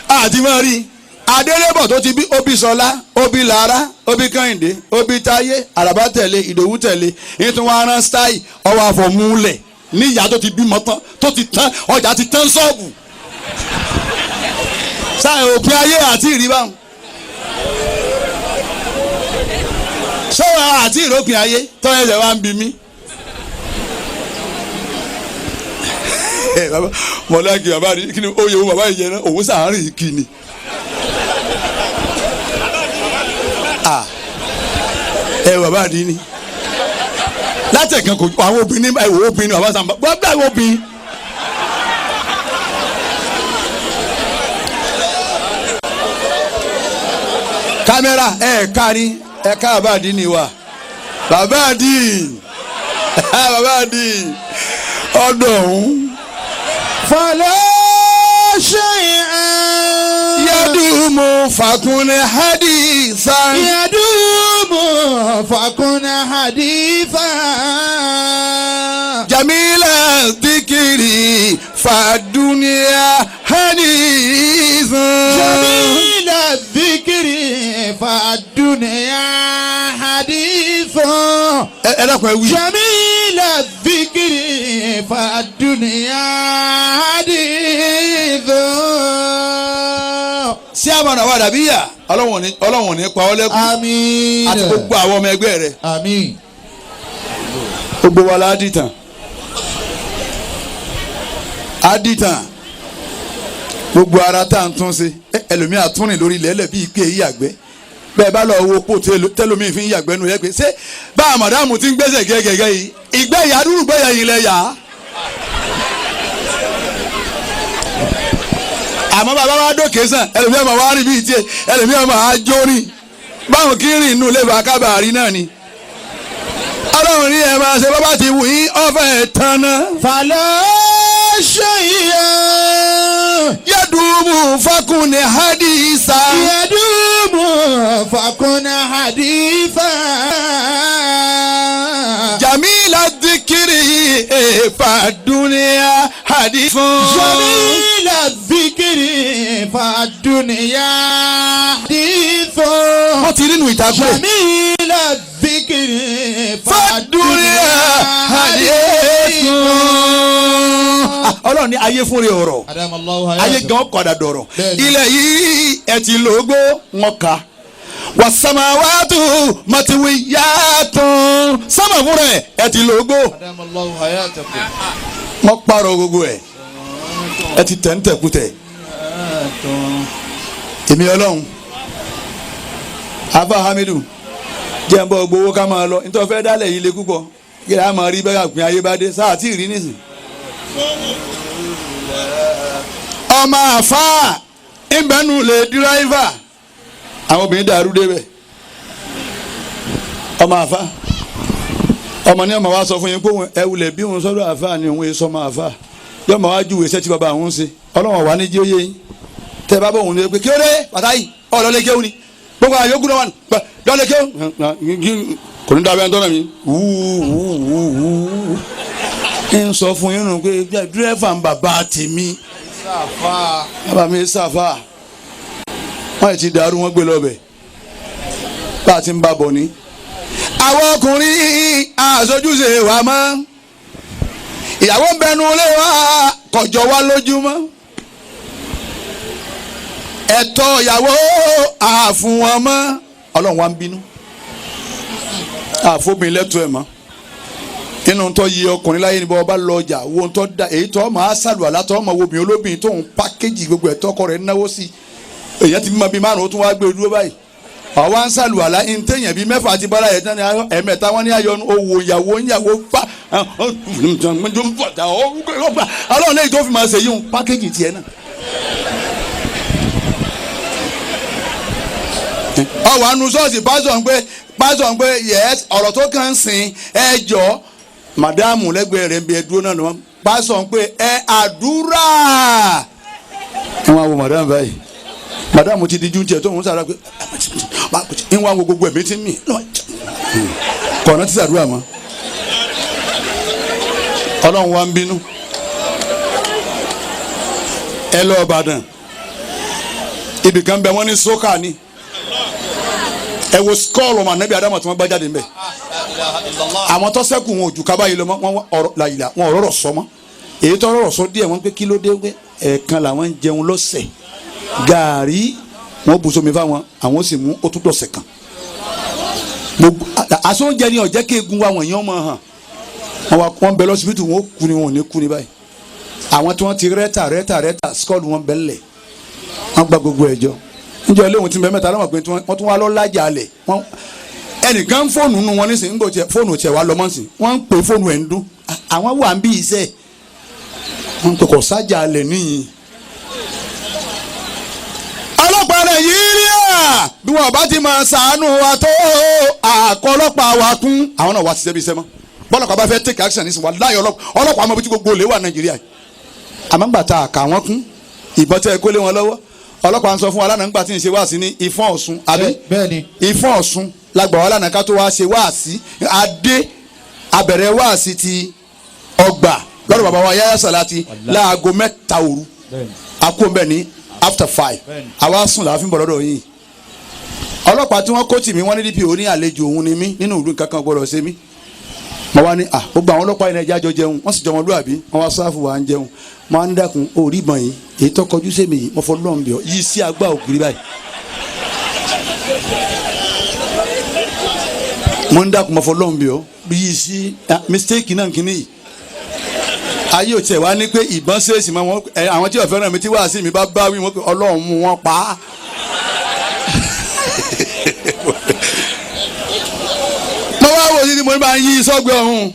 àti máa rí Adélébọ̀ tó ti bí Obi Sọlá Obi Lára Obi Kẹ́hìndé Obi Táyé Àràbá tẹ̀lé Ìdòwú tẹ̀lé nítorí wọn rán stáì ọwọ́ àfọ̀múlẹ̀ níyà tó ti bímọ tán tó ti tán ọjà ti tán sọ́ọ̀bù sáà òpin ayé àti ìrìbáwọn sọ́wọ́ àti ìrópin ayé tọ́yẹ̀ ẹ̀jẹ̀ wa ń bi mí. Mọ̀láàkì bàbá rí kí ni oyè wo bàbá yìí yẹn náà òun sàárìn kí ni. Ẹ bàbá rí ni látẹ̀kàn kò àwọn obìnrin ẹ wò obìnrin bàbá sàmbà bàbá àwọn obìnrin. Kámẹ́rà ẹ̀ ká ní ẹ̀ ká bàbá àdínní wa bàbá àdín bàbá àdín ọdọ ọ̀hún. فلا شيء Yadumu fakunle hadisa. يدوم فكن حديثا Jamila dikiri fadunia hadisa. جميل الذكر فالدنيا حديث Ẹ dákun ẹ wí. جميل الذكر فالدنيا حديث Sí àmọ̀nà wa dàbí yà Ọlọ́run ò ní pa ọ́ lẹ́kùn آمين àti gbogbo àwọn ọmọ ẹgbẹ́ rẹ̀. آمين Gbogbo wa la dìtàn adìtàn gbogbo ara tá à ń tún ṣe ẹlòmíì àtúnrìn lórí ilẹ̀ ẹlẹ̀ bíi pé èyí yàgbẹ́ bẹ́ẹ̀ bá lọ wo pò tẹlòmíì fi ń yàgbẹ́ nu yẹ pé ṣé bá a màdámù ti ń gbẹ́sẹ̀ gẹ́gẹ́gẹ́ yìí ìgbẹ́ ìyá dúró gbẹ́yà yìí lẹ̀ yà á. Àmọ́ bàbá wa dókè sàn ẹlòmíì ọmọ wa rìn bíi tiẹ̀ ẹlòmíì ọmọ wa jó rìn báwọn kí rìn inú ilé bá kábàárì náà ni. Ọlọ́run ní ẹ máa ṣe bábá ti wù yín ọ̀fẹ́ tán náà. فلا شيء Yadumu fakunle hadisa. يدوم فكن حديثا Jamila dikiri fadunia hadithun. جميل الذكر فالدنيا حديث Wọ́n ti nínú ìtàkùn. جميل الذكر Fadunia hadithun. Ọlọ́run ní ayé fúnre ọ̀rọ̀. أدام الله Ayé gan kọ̀dà dọ̀rọ̀. Bẹ́ẹ̀ni. Ilẹ̀ yìí ẹ̀ ti lógo wọn kà. Wàsàmáwàtú mọ̀tìwìyàtún. Sámà fúnra ẹ̀ ẹ̀ ti lógo. أدام الله حياتكم Wọ́n pààrọ̀ gbogbo ẹ̀. Ẹ ti tẹ̀ ń tẹ̀kútẹ̀. Èmi Ọlọ́run Afa Hamidu jẹ́ ń bọ́ gbowó ká máa lọ nítorí fẹ́ dálẹ̀ yìí lé púpọ̀ kí á máa rí bẹ́ẹ̀ àpín ayé bá dé sáà tí ì rí nísìn. Ọmọ àfáà ìbẹ́nu lè dírẹ́fà àwọn obìnrin dàrú débẹ̀. Ọmọ àfáà ọmọ ní ọmọ wa sọ fún yín pé ẹ wulẹ̀ bí òun sọ́dọ̀ àfáà ni òun èso ọmọ àfáà yọmọ wa júwèé sẹ́tì bàbá òun ṣe Ọlọ́run wà ní jí ó yé yín tẹ bá bọ̀ òun ní pé kí ó dé pàtàkì ọ̀lọ́lẹ̀ kéwù ni gbogbo àyókù náà wà lọ́lẹ̀ kéwù kò ní dábẹ́ ńtọ́nà mi wúwúwúwú ń sọ fún yín nù pé dírẹ́fà ń bàbá tèmi bàbá mi sàfà wọ́n ti dàrú wọ́n gbé lọ́bẹ̀ bá a ti ń bá bọ̀ ni. Àwọn ọkùnrin àṣojúṣe wa mọ́ ìyàwó ń bẹnu lé wa kọjọ wa lójúmọ́ ẹ̀tọ́ ìyàwó àfún wọn mọ́ Ọlọ́run wa ń bínú àfọbìn lẹ́tọ́ ẹ̀ mọ́ inú tó yí ọkùnrin láyé ni bọ́ ọba lọ ọjà wo tó da èyí tó máa ṣàlùwàlá tó máa wo obìnrin olóbìnrin tó ń pákéjì gbogbo ẹ̀tọ́ ọkọ rẹ̀ náwó sí èyàn ti bímọ bíi márùn ó tún wá gbé dúró báyìí àwa ń ṣàlùwàlá ntẹ̀yìn bíi mẹ́fà àti bọ́lá yẹn tán ni ẹ̀mẹ́ta wọn ní ayọ̀nù owó ìyàwó ìyàwó fa ọlọ́run lẹ́yìn tó fi máa ṣe yíyún pákéjì tiẹ̀ náà. Ọwọ́ anu ṣọ́ọ̀ṣì pásọ̀ ń pé yẹ́s ọ̀rọ̀ tó kàn ń sìn ẹ jọ màdáàmù lẹ́gbẹ̀ẹ́ rẹ̀ ń bí ẹ dúró náà lọ́wọ́ pásọ̀ ń pé ẹ àdúrà. Wọ́n á wo màdáàmù báyìí màdáàmù ti di ju tiẹ̀ tó ń sàrà pé ń wá wo gbogbo ẹ̀mí tí ń mì kọ̀ọ̀nà ti sàdúrà mọ́ Ọlọ́run wa ń bínú. Ẹ lọ Ìbàdàn ibìkan bẹ wọ́n ní sókà ni ẹ wo skọọlù ọmọ anabi adamu tí wọn gbá jáde nbẹ àwọn tó ṣẹ́kù wọn ò ju kaba yìí lọ mọ wọn ọ̀rọ̀ làyìlà wọn ọ̀rọ̀ sọ mọ èyí tó rọrọ sọ díẹ̀ wọn pé kí ló dé pé ẹ̀ẹ̀kan làwọn ń jẹun lọ́sẹ̀ gàárì wọn bù sómi fáwọn àwọn sì mú ó tún dọ̀sẹ̀ kan gbogbo àsóúnjẹ ni ọ̀jẹ́ kí egun wa wọ̀nyí ọmọ hàn wọn bẹ lọ́sibítù wọn ó kú ni wọn ò ní kú ni báyìí àwọn tí wọn ti rẹ́tà rẹ́tà rẹ́tà skọọlù wọn bẹ́ẹ̀ lẹ̀ wọn gba gbogbo ẹ̀jọ́ njẹ léwu tí mẹ́ta lọ́mọ pé wọ́n tún wá lọ lájà alẹ̀ wọ́n ẹnìkan fóònù nu wọn nísìnyí ńgbò tiẹ̀ fóònù tiẹ̀ wá lọ́mọ́ sí wọ́n ń pè fóònù ẹ̀ ń dún àwọn wà ń bí iṣẹ́ wọ́n ń pè kọ́ sájà alẹ̀ níyìn. Ọlọ́pàá Nàìjíríà bí wọn bá ti máa ṣàánú wa tó àkọ́ ọlọ́pàá wa kún àwọn náà wá ṣiṣẹ́ bí iṣẹ́ mọ́ bọ́lọ́pàá bá fẹ́ take action nísìnyí wà láyọ̀ ọlọ́pàá ọmọ bí gbogbo olè wà Nàìjíríà àmọ́ ńgbà tá a kà wọ́n kún ìbọn tẹ́ ẹ kó lé wọn lọ́wọ́ ọlọ́pàá ń sọ fún wa lánàá nígbà tí ń ṣe wáàsí ní Ìfọ̀n Ọ̀ṣun àbí Ìfọ̀n Ọ̀ṣun lágbà wá lánàá ká tó wá ṣe wáàsí adé abẹ̀rẹ̀ wáàsí ti ọgbà lọ́dọ̀ bàbá wa Yáyá Sàlátì láago 3 òru akó mbẹ́ ní after 5 àwa sùn láàfin bọ̀ lọ́dọ̀ yìí ọlọ́pàá tí wọ́n kó tì mí wọ́n ní DPO ní àlejò òun ni mí nínú ìlú nǹkan kan gbọ́dọ̀ ṣe mí mo wá ní à gbogbo àwọn ọlọ́pàá yìí ẹja jọ jẹun wọ́n sì jọmọ lúàbí wọ́n wá sáfù wa ń jẹun mo á ń dákun orí ìbọn yìí èyí tó kọjú sí mi yìí mo fọ lọ́n bí ọ yìí sí agbá ògiri báyìí. Mo ń dákun mo fọ lọ́n bí ọ yìí sí mistake náà kìíní yìí ayé ò tiẹ̀ wá ní pé ìbọn ṣèèṣì mọ́ wọn àwọn tí ò fẹ́ràn mi tí wàá sí mi bá bá wí wọn pé Ọlọ́run mú wọn pa á. Mo wá wò sí ni mo ní bá ń yí sọ́gbẹ́ ọ̀hún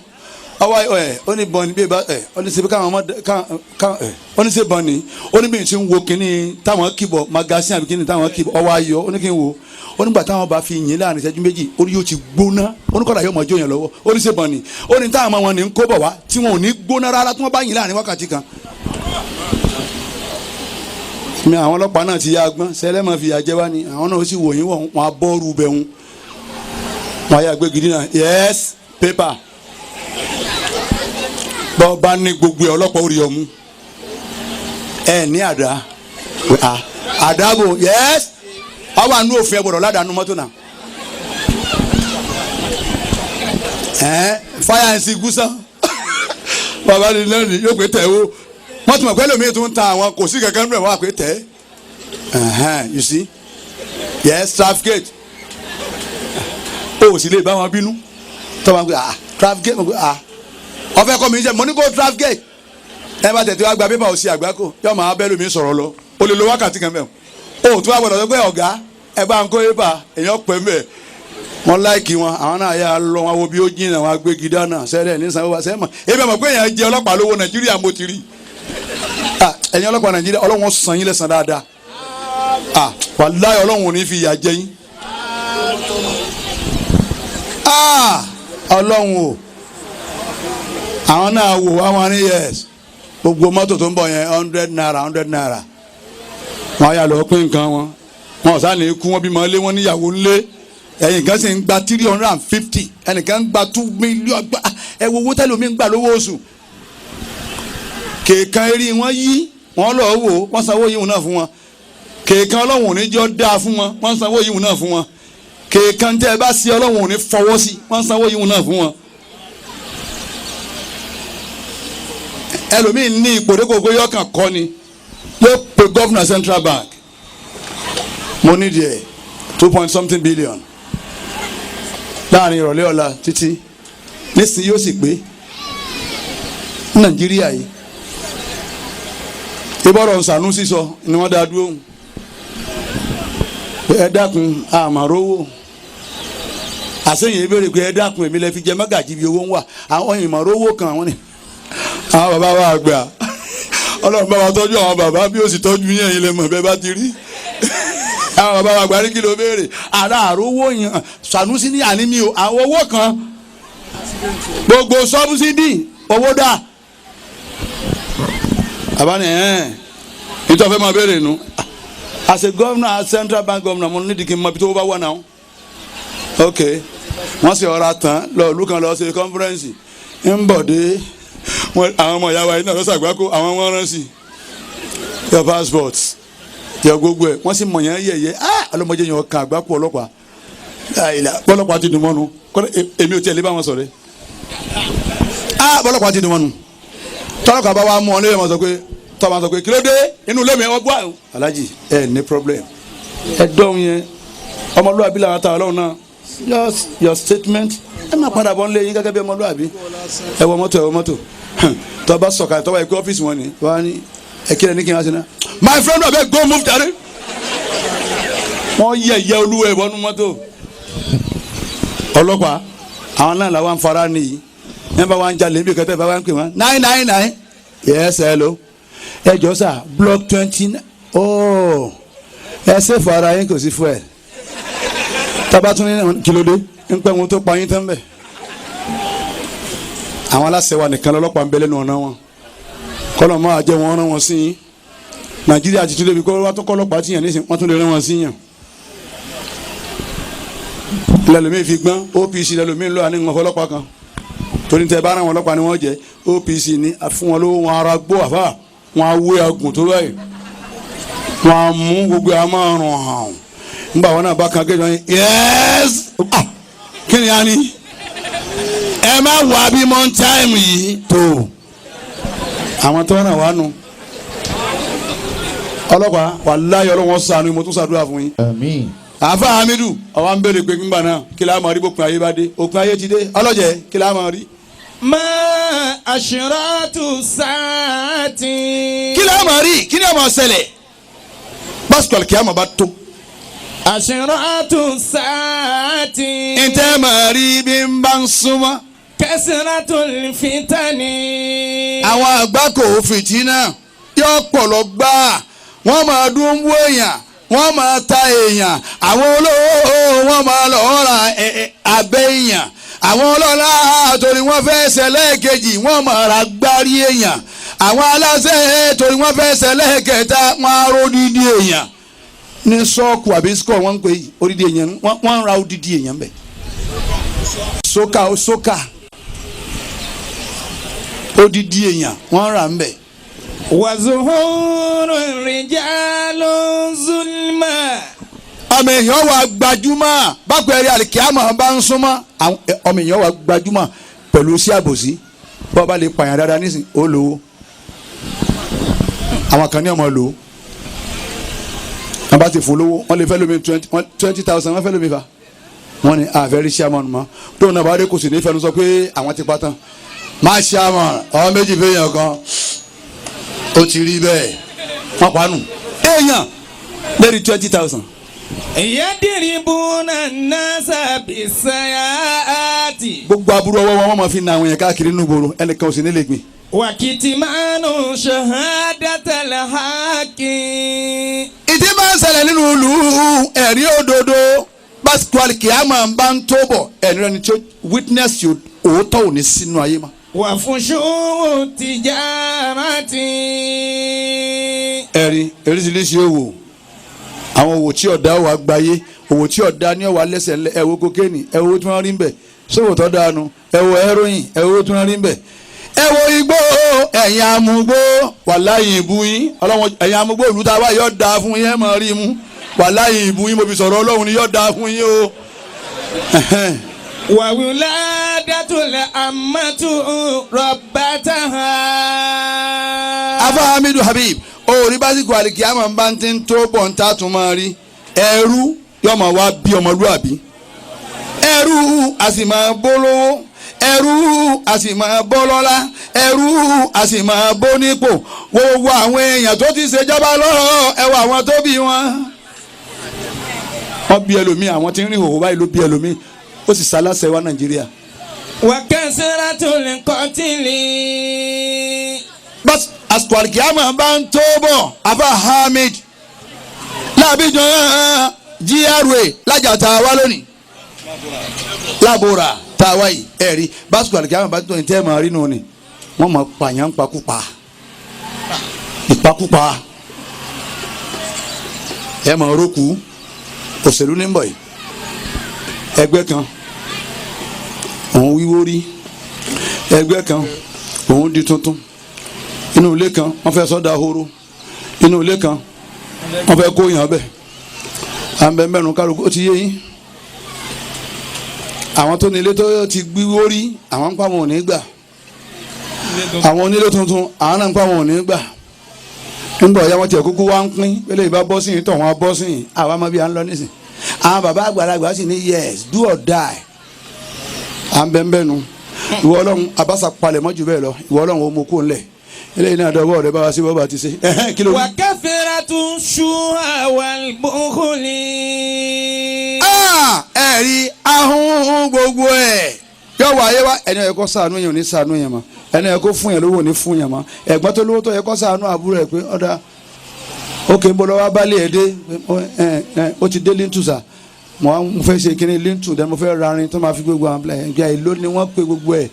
ọwọ́ ẹ ó ní bọ́ọ̀nì bí ẹ ó ní ṣe káwọn ọmọ ká ẹ ó ní ṣe bọ́ọ̀nì ó ní bí n ti ń wo kínní táwọn kìbọ̀ magasin àbí kínní táwọn kìbọ̀ ọwọ́ ayọ̀ ó ní kí n wo ó nígbà táwọn bá fi yìn láàrin ìṣẹ́jú méjì ó ní yóò ti gbóná ó ní kọ́dà yóò mọ̀ jó yẹn lọ́wọ́ ó ní ṣe bọ́ọ̀nì ó ní táwọn ọmọ wọn ní ń kó bọ̀ wá tí wọn ò ní gbóná rárá tí wọ́n bá yìn láàrin wákàtí kan. Mi àwọn ọlọ́pàá náà ti yá agbọ́n sẹlẹ́mọ̀ fìyà jẹ wá ni àwọn náà ó sì wò yín wọ̀ wọn á bọ́ọ̀rù bẹ̀ wọn wọn á yà gbé gidi náà yes paper bọ́ bá ní gbogbo ẹ̀ ọlọ́pàá orí ọmú ẹ ní àdá àdábò yes ọwọ́ àánú òfin ẹ gbọ́dọ̀ ládàánú mọ́tò náà ẹ fire and sea gúúsàn bàbá ní lẹ́nu yóò pé tẹ̀ o wọ́n ti mọ̀ pé lómi tó ń ta àwọn kò sí kankan nínú ẹ̀ wọ́n á pé tẹ̀ you see yes traffic gate o sì lè bá wọn bínú tọ́ wọn pé ah traffic gate ah ọfẹ kọ mi jẹ mo ní kó traffic gate Ẹ bá tètè wá gba pépà òsì àgbákò yóò máa bẹ́ẹ̀ lómi sọ̀rọ̀ lọ. O lè lo wákàtí kan bẹ́ẹ̀. O tún wá gbọ́dọ̀ sọ pé ọ̀gá ẹ bá ń kó pépà èèyàn pè ń bẹ̀. Wọ́n láìkì wọn, àwọn náà yà lọ wọn wo bí ó jìnnà wọn agbégi dáná sẹ́rẹ̀ ní sanwó wa sẹ́mọ̀. Ebi àmọ̀ pé èèyàn jẹ ọlọ́pàá lówó Nàìjíríà mo ti rí. Ẹ̀yin ọlọ́pàá Nàìjíríà Ọlọ́run san yín lẹ́san dáadáa. Wàláhì Ọlọ́run ò ní fi ìyà jẹ yín. Ọlọ́run o, àwọn náà wò wá wọn ní yes, gbogbo mọ́tò tó ń bọ̀ yẹn ₦100 ₦100, wọ́n yà lọ pín nǹkan wọn, wọn ò sá ní kú, wọn bímọ lé, wọn níyàwó ńlé. Ẹ̀yìn kan sì ń gba 350, ẹnìkan ń gba 2 million. Ẹ wo owó tẹ́lẹ̀ omi ń gbà lówó oṣù. Kèèkan eré wọn yí wọn lọ wò, wọn sanwó yìí náà fún wọn. Kèèkan Ọlọ́run ò ní jọ́ dáa fún wọn, wọn sanwó yìí náà fún wọn. Kèèkan tẹ́ ẹ bá sí Ọlọ́run ò ní fọwọ́ sí, wọ́n sanwó yìí náà fún wọn. Ẹlòmíín ní ipò dẹ́kọ̀ọ́gbé yọkàn kọ́ ni yóò pe governor Central Bank, mo ní díẹ̀ 2 point something billion láàrin ìrọ̀lẹ́ ọ̀la títí nísìnyí yóò sì pé Nàìjíríà yìí. Ìbọ̀rọ̀ Sanusi sọ ni wọ́n dá dúró. Ẹ dákun àmàrówó àsẹ̀yìn ìbéèrè pé ẹ dákun èmi lè fi jẹ mọ́gàjì bí owó ń wà, àwọn ìmọ̀rówó kan àwọn ni. Àwọn bàbá wa àgbà Ọlọ́run bá wa tọ́jú àwọn bàbá bí ó sì tọ́jú yín, ẹ̀yin lè mọ̀ bẹ́ẹ̀ bá ti rí. Àwọn bàbá wa àgbà ní kí ló béèrè àrà àrówó yẹn Sanusi ní àní mi o, àwọn owó kan gbogbo sọ́búsídì owó dà. Bàbá ni ẹ̀ nítorí fẹ́ máa béèrè nu. As a governor, as Central Bank governor, mo ní kí n mọ ibi tó bá wà náà. Ok, wọ́n sì ọ̀rá tán lọ ìlú kan lọ ṣe conference ń bọ̀ dé, àwọn ọmọ ìyá wa yìí náà lọ ṣàgbákò, àwọn wọn rán sí your passport, your gbogbo ẹ̀, wọ́n sì mọ̀ yẹn yẹ̀yẹ́. Ọlọ́mọdé yẹn ọkàn àgbákò ọlọ́pàá bọ́lọ́pàá ti dùn mọ́nu, èmi ò tiẹ̀ lé bá wọn sọ̀rọ̀ bọ́lọ́pàá ti dùn mọ́nu. Tọ́lọ́pàá bá wa mú ọ lé wọn sọ pé tọ́ba sọ pé kí ló dé inú ilé mi wọ́n gbọ́. Alhaji ẹ ní problem ẹ dọ́hùn yẹn, ọmọlúwàbí làwọn ta Ọlọ́run náà, just your statement ẹ máa padà bọ́ nílé yín gẹ́gẹ́ bí ọmọlúwàbí. Ẹ wọ mọ́tò, ẹ wọ mọ́tò. Tọ́ba sọ̀kalẹ̀ tọ́ba ẹ̀kọ́ ọ́fíìsì wọn ni wọ́n á ní ẹ kí ẹ ní kí n wá sí náà. My friend abeg go move jare. Wọ́n yẹ ìyá olúwa ẹ̀ wọnú mọ́tò ọlọ́pàá. Àwọn náà làwọn fara nìyí ẹ bá wọn jalè níbi kẹtẹ bá wọn pè wọn 999. Yes, hello, ẹ jọ sà block 20. Oh, ẹ ṣe fọ ara yín kò sí fún ẹ tabatun ní kìlódé ń pẹ́ wọn tó pa yín tán bẹ́ẹ̀. Àwọn aláṣẹ wa nìkan lọ́lọ́pàá ń bẹ lẹ́nu ọ̀nà wọn, kọ́lọ̀ máa jẹ́ wọn rán wọn sí yín. Nàìjíríà ti tún débi kó wá tó kọ́lọ́pàá tìyàn nísìnyí, wọ́n tún lè rán wọn sí yàn. Lẹ́lòmíì fi gbọ́n OPC, lẹ́lòmíì ń lọ àní wọn fọlọ́pàá kan torí tẹ bá rán wọn ọlọ́pàá ni wọ́n jẹ́ OPC ní fún wọn lówó wọn ara gbó àfà wọn awé agùn tó báyìí, wọn á mú gbogbo àwọn márùn hàn nígbà wọn náà bá kan kéjọ yín. Yẹ́s, kí ni a ní ẹ má wà bí mọ́ táìmù yìí tó àwọn tó ràn wá nù ọlọ́pàá wàláyé Ọlọ́run ṣàánú, mo tún ṣàdúrà fún yín. Àmín. Àfa Hamidu ọwọ́ ń béèrè pé ńgbà náà kí la máa rí bópin ayé bá dé, òpin ayé ti dé ọlọ́jẹ̀ kí la máa rí. Ma ashratu saati. Kí la máa rí, kí ni a máa ṣẹlẹ̀ pásítọ̀ kí a máa bá tó. Ashratu saati. Ntẹ́ máa rí bí n bá ń súnmọ́. Kasratul fitani. Àwọn àgbákò fìtínà yóò pọ̀ lọ gbáà, wọ́n máa dún wó èèyàn, wọ́n máa ta èèyàn, àwọn olówó wọ́n máa lọ ra abẹ́ èèyàn, àwọn ọlọ́lá torí wọ́n fẹ́ ṣẹlẹ̀ kejì wọ́n máa ra gbárí èèyàn, àwọn aláṣẹ torí wọ́n fẹ́ ṣẹlẹ̀ kẹta wọ́n á ró dídí èèyàn ní sọ́ọ̀kù àbí sọ́ọ̀ wọ́n ń pè odidi èèyàn, wọ́n ń ra odidi èèyàn bẹ̀ sókà sókà odidi èèyàn wọ́n rà ń bẹ̀. Wàzúhùrù rìjálù zulma. Ọmọ èèyàn wà gbajúmọ̀ bákan ẹ̀rí àlìkíyàmọ̀ bá ń súnmọ́, ọmọ èèyàn wà gbajúmọ̀ pẹ̀lú sí àbòsí. Bọ́ bá lè pààyàn dáadáa nísìn ó lówó, àwọn kan ní ọmọ lò ó, wọ́n bá ti fún lówó wọ́n lè fẹ́ lómi 20,000, wọ́n fẹ́ lómi fa wọ́n ní àfẹ́rí chairman mọ́ tóun náà bá dé kò sì ní fẹnu sọ pé àwọn ti pa tán má chairman ọmọ méjì fẹ́yàn kan. Ó ti rí bẹ́ẹ̀, wọ́n pa nù èèyàn lórí 20,000. يضربون الناس بالسيئات Gbogbo aburú ọwọ́ wọn, wọ́n máa fi na àwọn yẹn káàkiri nínú gbòòrò, ẹnìkan ò sì ní lè gbìn. وكتمان شهادة الحق. Ìdí máa ń ṣẹlẹ̀ nínú ìlú, ẹ̀rí òdodo, pásítọ̀ alikiyama bá ń tó bọ̀, ẹ̀rí rẹ̀ ni tí ó witness yóò òótọ́ ò ní sínú ayé ma. وفشو التجارة. Ẹ̀rí oríṣiríṣi òwò, àwọn òwò tí ọ̀dà wà gbayé, òwò tí ọ̀dà ní ọ̀wà lẹ́sẹ̀ ńlẹ̀. Ẹ̀wò kokéènì, ẹ̀wò tí wọ́n rí ń bẹ̀ sówò tó dánu, ẹ̀wò heroin, ẹ̀wò tí wọ́n rí ń bẹ̀, ẹ̀wò igbó, ẹ̀yìn amúgbó, wàláyé ìbú yín ọlọ́wọ́n, ẹ̀yìn amúgbó ìlú tá a wá yọ̀ dáa fún yín, ẹ̀ mọ̀ rí mú, wàláyé ìbú yín, mo fi sọ̀rọ̀ Ọlọ́run ni, yọ̀ dáa fún yín o. وولادة الأمة ربتها. Afa Hamidu Habib, òòrí básíkò àlìkíyàmọ̀ bá ń ti ń tó bọ̀ ń tà tún máa rí ẹrú yóò máa wá bí ọmọlúàbí, ẹrú a sì máa bó lówó, ẹrú a sì máa bó lọ́lá, ẹrú a sì máa bó nípò. Gbogbo àwọn èèyàn tó ti ṣèjọba lọ́rọ̀, ẹ wo àwọn tó bí wọn. Wọ́n bí ẹlòmíì, àwọn tí ń rìn hòhò báyìí ló bí ẹlòmíì, ó sì ṣaláṣẹ wa Nàìjíríà. وكثرة القتل. Bas àsìkò àlìkíyàmọ̀ bá ń tó bọ̀, afa Hamid, lábíjan GRA lájà tá a wá lónìí, lábòrà tá a wá yìí, ẹ̀rí básìkò àlìkíyàmọ̀ bá tó ní tẹ́ ẹ̀ máa rí nù ni wọ́n máa pààyàn ń pakúpa ìpakúpa, ẹ̀ máa rókù. Òṣèlú ní bọ̀ yìí, ẹgbẹ́ kan òun wíwó rí, ẹgbẹ́ kan òun di tuntun, inú ilé kan wọ́n fẹ́ sọ́dà horo, inú ilé kan wọ́n fẹ́ kó yàn bẹ́ẹ̀, à ń bẹ mẹ́nu kálukú, ó ti yé yín. Àwọn tó ní ilé tó ti gbíwó rí, àwọn ń pa wọn ò ní gbà. Àwọn onílé tuntun, àwọn náà ń pa wọn ò ní gbà. Nígbà ọ̀yá wọn tiẹ̀ kúkú wá ń pín pélé, ìbá bọ́ sí yìí tọ̀ wọ́n á bọ́ sí yìí, àwa máa bí à ń lọ nísìn. Àwọn bàbá àgbàlagbà sì ní yes, do or die. À ń bẹ mbẹ́nu. Ìwọ Ọlọ́run, abasa palẹ̀ mọ́jú bẹ́ẹ̀ lọ. Ìwọ Ọlọ́run, ó mú kó ńlẹ̀ eléyìí náà dọwọ́ rẹ, bá wa sí bọ́ba ti ṣe. Ẹ̀hẹ́n, kí ló wí? وكثرة الشح والبخل. Ah, ẹ̀rí ahun gbogbo ẹ̀ yóò wá ayé wa. Ẹni ó yẹ kó ṣàánú yẹn ò ní ṣàánú yẹn mọ́, ẹni ó yẹ kó fún yẹn lówó ò ní fún yẹn mọ́. Ẹ̀gbọ́n tó lówó tó yẹ kó ṣàánú àbúrò ẹ̀ pé ọ̀dà ókè ń bọ̀ lọ́wọ́ abálẹ̀ ẹ̀ dé ẹ̀ ẹ̀, ó ti dé lintel sà, mo wá mo fẹ́ ṣe kíní lintel dẹ́, mo fẹ́ rarin tó máa fi gbogbo àwọn ẹ̀ ẹ̀, èló ni wọ́n pe gbogbo ẹ̀?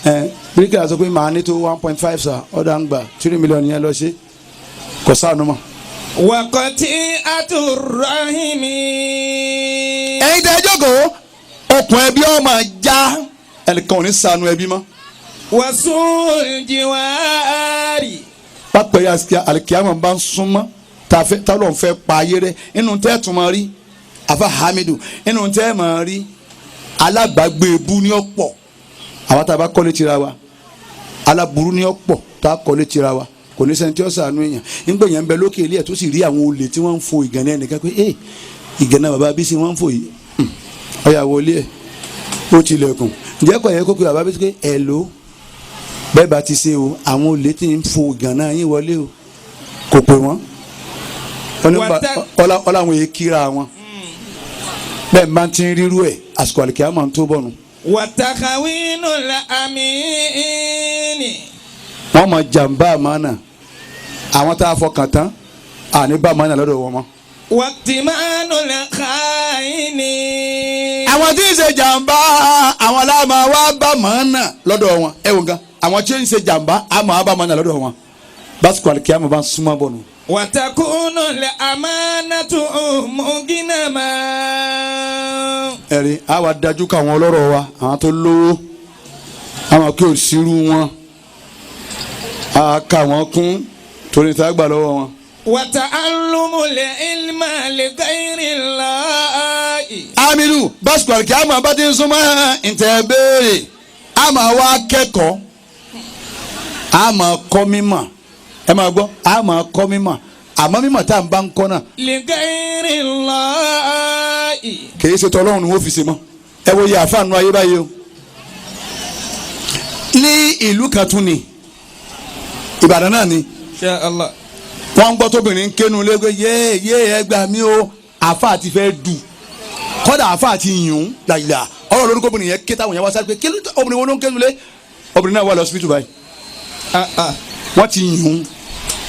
Ẹ̀ bíríkìlà sọ pé màá ní tó 1.5 sà. Ọ̀dà ń gbà 3 million yẹn lọ ṣe, kò ṣàánú mọ́. وقطيعة الرحم. Ẹ̀yin tẹ́ ẹ jókòó, okùn ẹbí ọmọ já, ẹnìkan ò ní ṣàánú ẹbí mọ́. وسوء الجوار. Pápẹ́ alikiyama bá ń súnmọ́, tá ló ń fẹ́ pa ayé rẹ, inú tẹ́ tún máa rí, afa Hamidu, inú tẹ́ máa rí, alábàágbé ebú ní ọ̀pọ̀. Àwọn tá a bá kọ́lé tira wa, aláburú ní ọ̀pọ̀ tá a kọ́lé tira wa, kò ní sẹ́ni tí ó sànú èèyàn. Nígbà yẹn ń bẹ lókè ilé ẹ̀ tó sì rí àwọn olè tí wọ́n ń fo ìgànnà ẹnìkan pé ẹ ìgànnà bàbá Bísí wọ́n ń fò yìí, ọ̀yà wọlé ẹ̀, ó tilẹ̀kùn. Ǹjẹ́ kò yẹ kó pe bàbá Bísí pé ẹ̀ ló bẹ́ẹ̀ bá ti ṣe o, àwọn olè tí ń fo ìgànnà yín wọlé o? Kò pè wọ́n. Ọlá àwọn èyí kíra wọn bẹ́ẹ̀ máa ti ń rírú ẹ̀, àsìkò àlìkíyà máa ń tó bọ̀nù. وتخوين الأمين. Wọ́n máa jàǹbá àmánà. Àwọn tá a fọkàn tán, àní bá àmánà lọ́dọ̀ wọn mọ́. وائتمان الخائن. Àwọn tí ń ṣe jàǹbá, àwọn aláàmà wá bá màánà lọ́dọ̀ wọn. Ẹ wò nǹkan, àwọn tí ń ṣe jàǹbá, àmà wá bá màánà lọ́dọ̀ wọn, básìkò àlìkíyà máa bá ń súnmọ́ bọ̀nù. وتكون الأمانة مغنما. Ẹ̀rí àwa dájú káwọn ọlọ́rọ̀ wa, àwọn tó lówó, àwọn kí o sírú wọn, a kà wọ́n kún torí tá a gbà lọ́wọ́ wọn. وتعلم العلم لغير الله. Amiru, básìkò àlìkíyà bá ti ń súnmọ́ ntẹ̀ béèrè, a máa wá kẹ́kọ̀ọ́, a máa kọ́ mímọ̀. Ẹ máa gbọ́, a máa kọ́ mímọ̀, àmọ́ mímọ̀ tá à ń bá ń kọ́ náà لغير الله. Kì í ṣe tọ́lọ́run ni wọ́n fi ṣe mọ́. Ẹ wo iye àfáànù ayé báyìí o. Ní ìlú kan tún ni, Ìbàdàn náà ni. Insha Allah. Wọ́n ń gbọ́ tóbìnrin ń kénu lé pé yé yé, ẹ gbà mí o, àfa ti fẹ́ dù, kọ́dà àfa ti yùn làyìlà ọ̀rọ̀ lórúkọ obìnrin yẹn ké táwọn yẹn wá sáré pé kí ló obìnrin wo ló ń kénu lé. Obìnrin náà wà lọ́sibítù báyìí. Ah ah. Wọ́n ti yùn.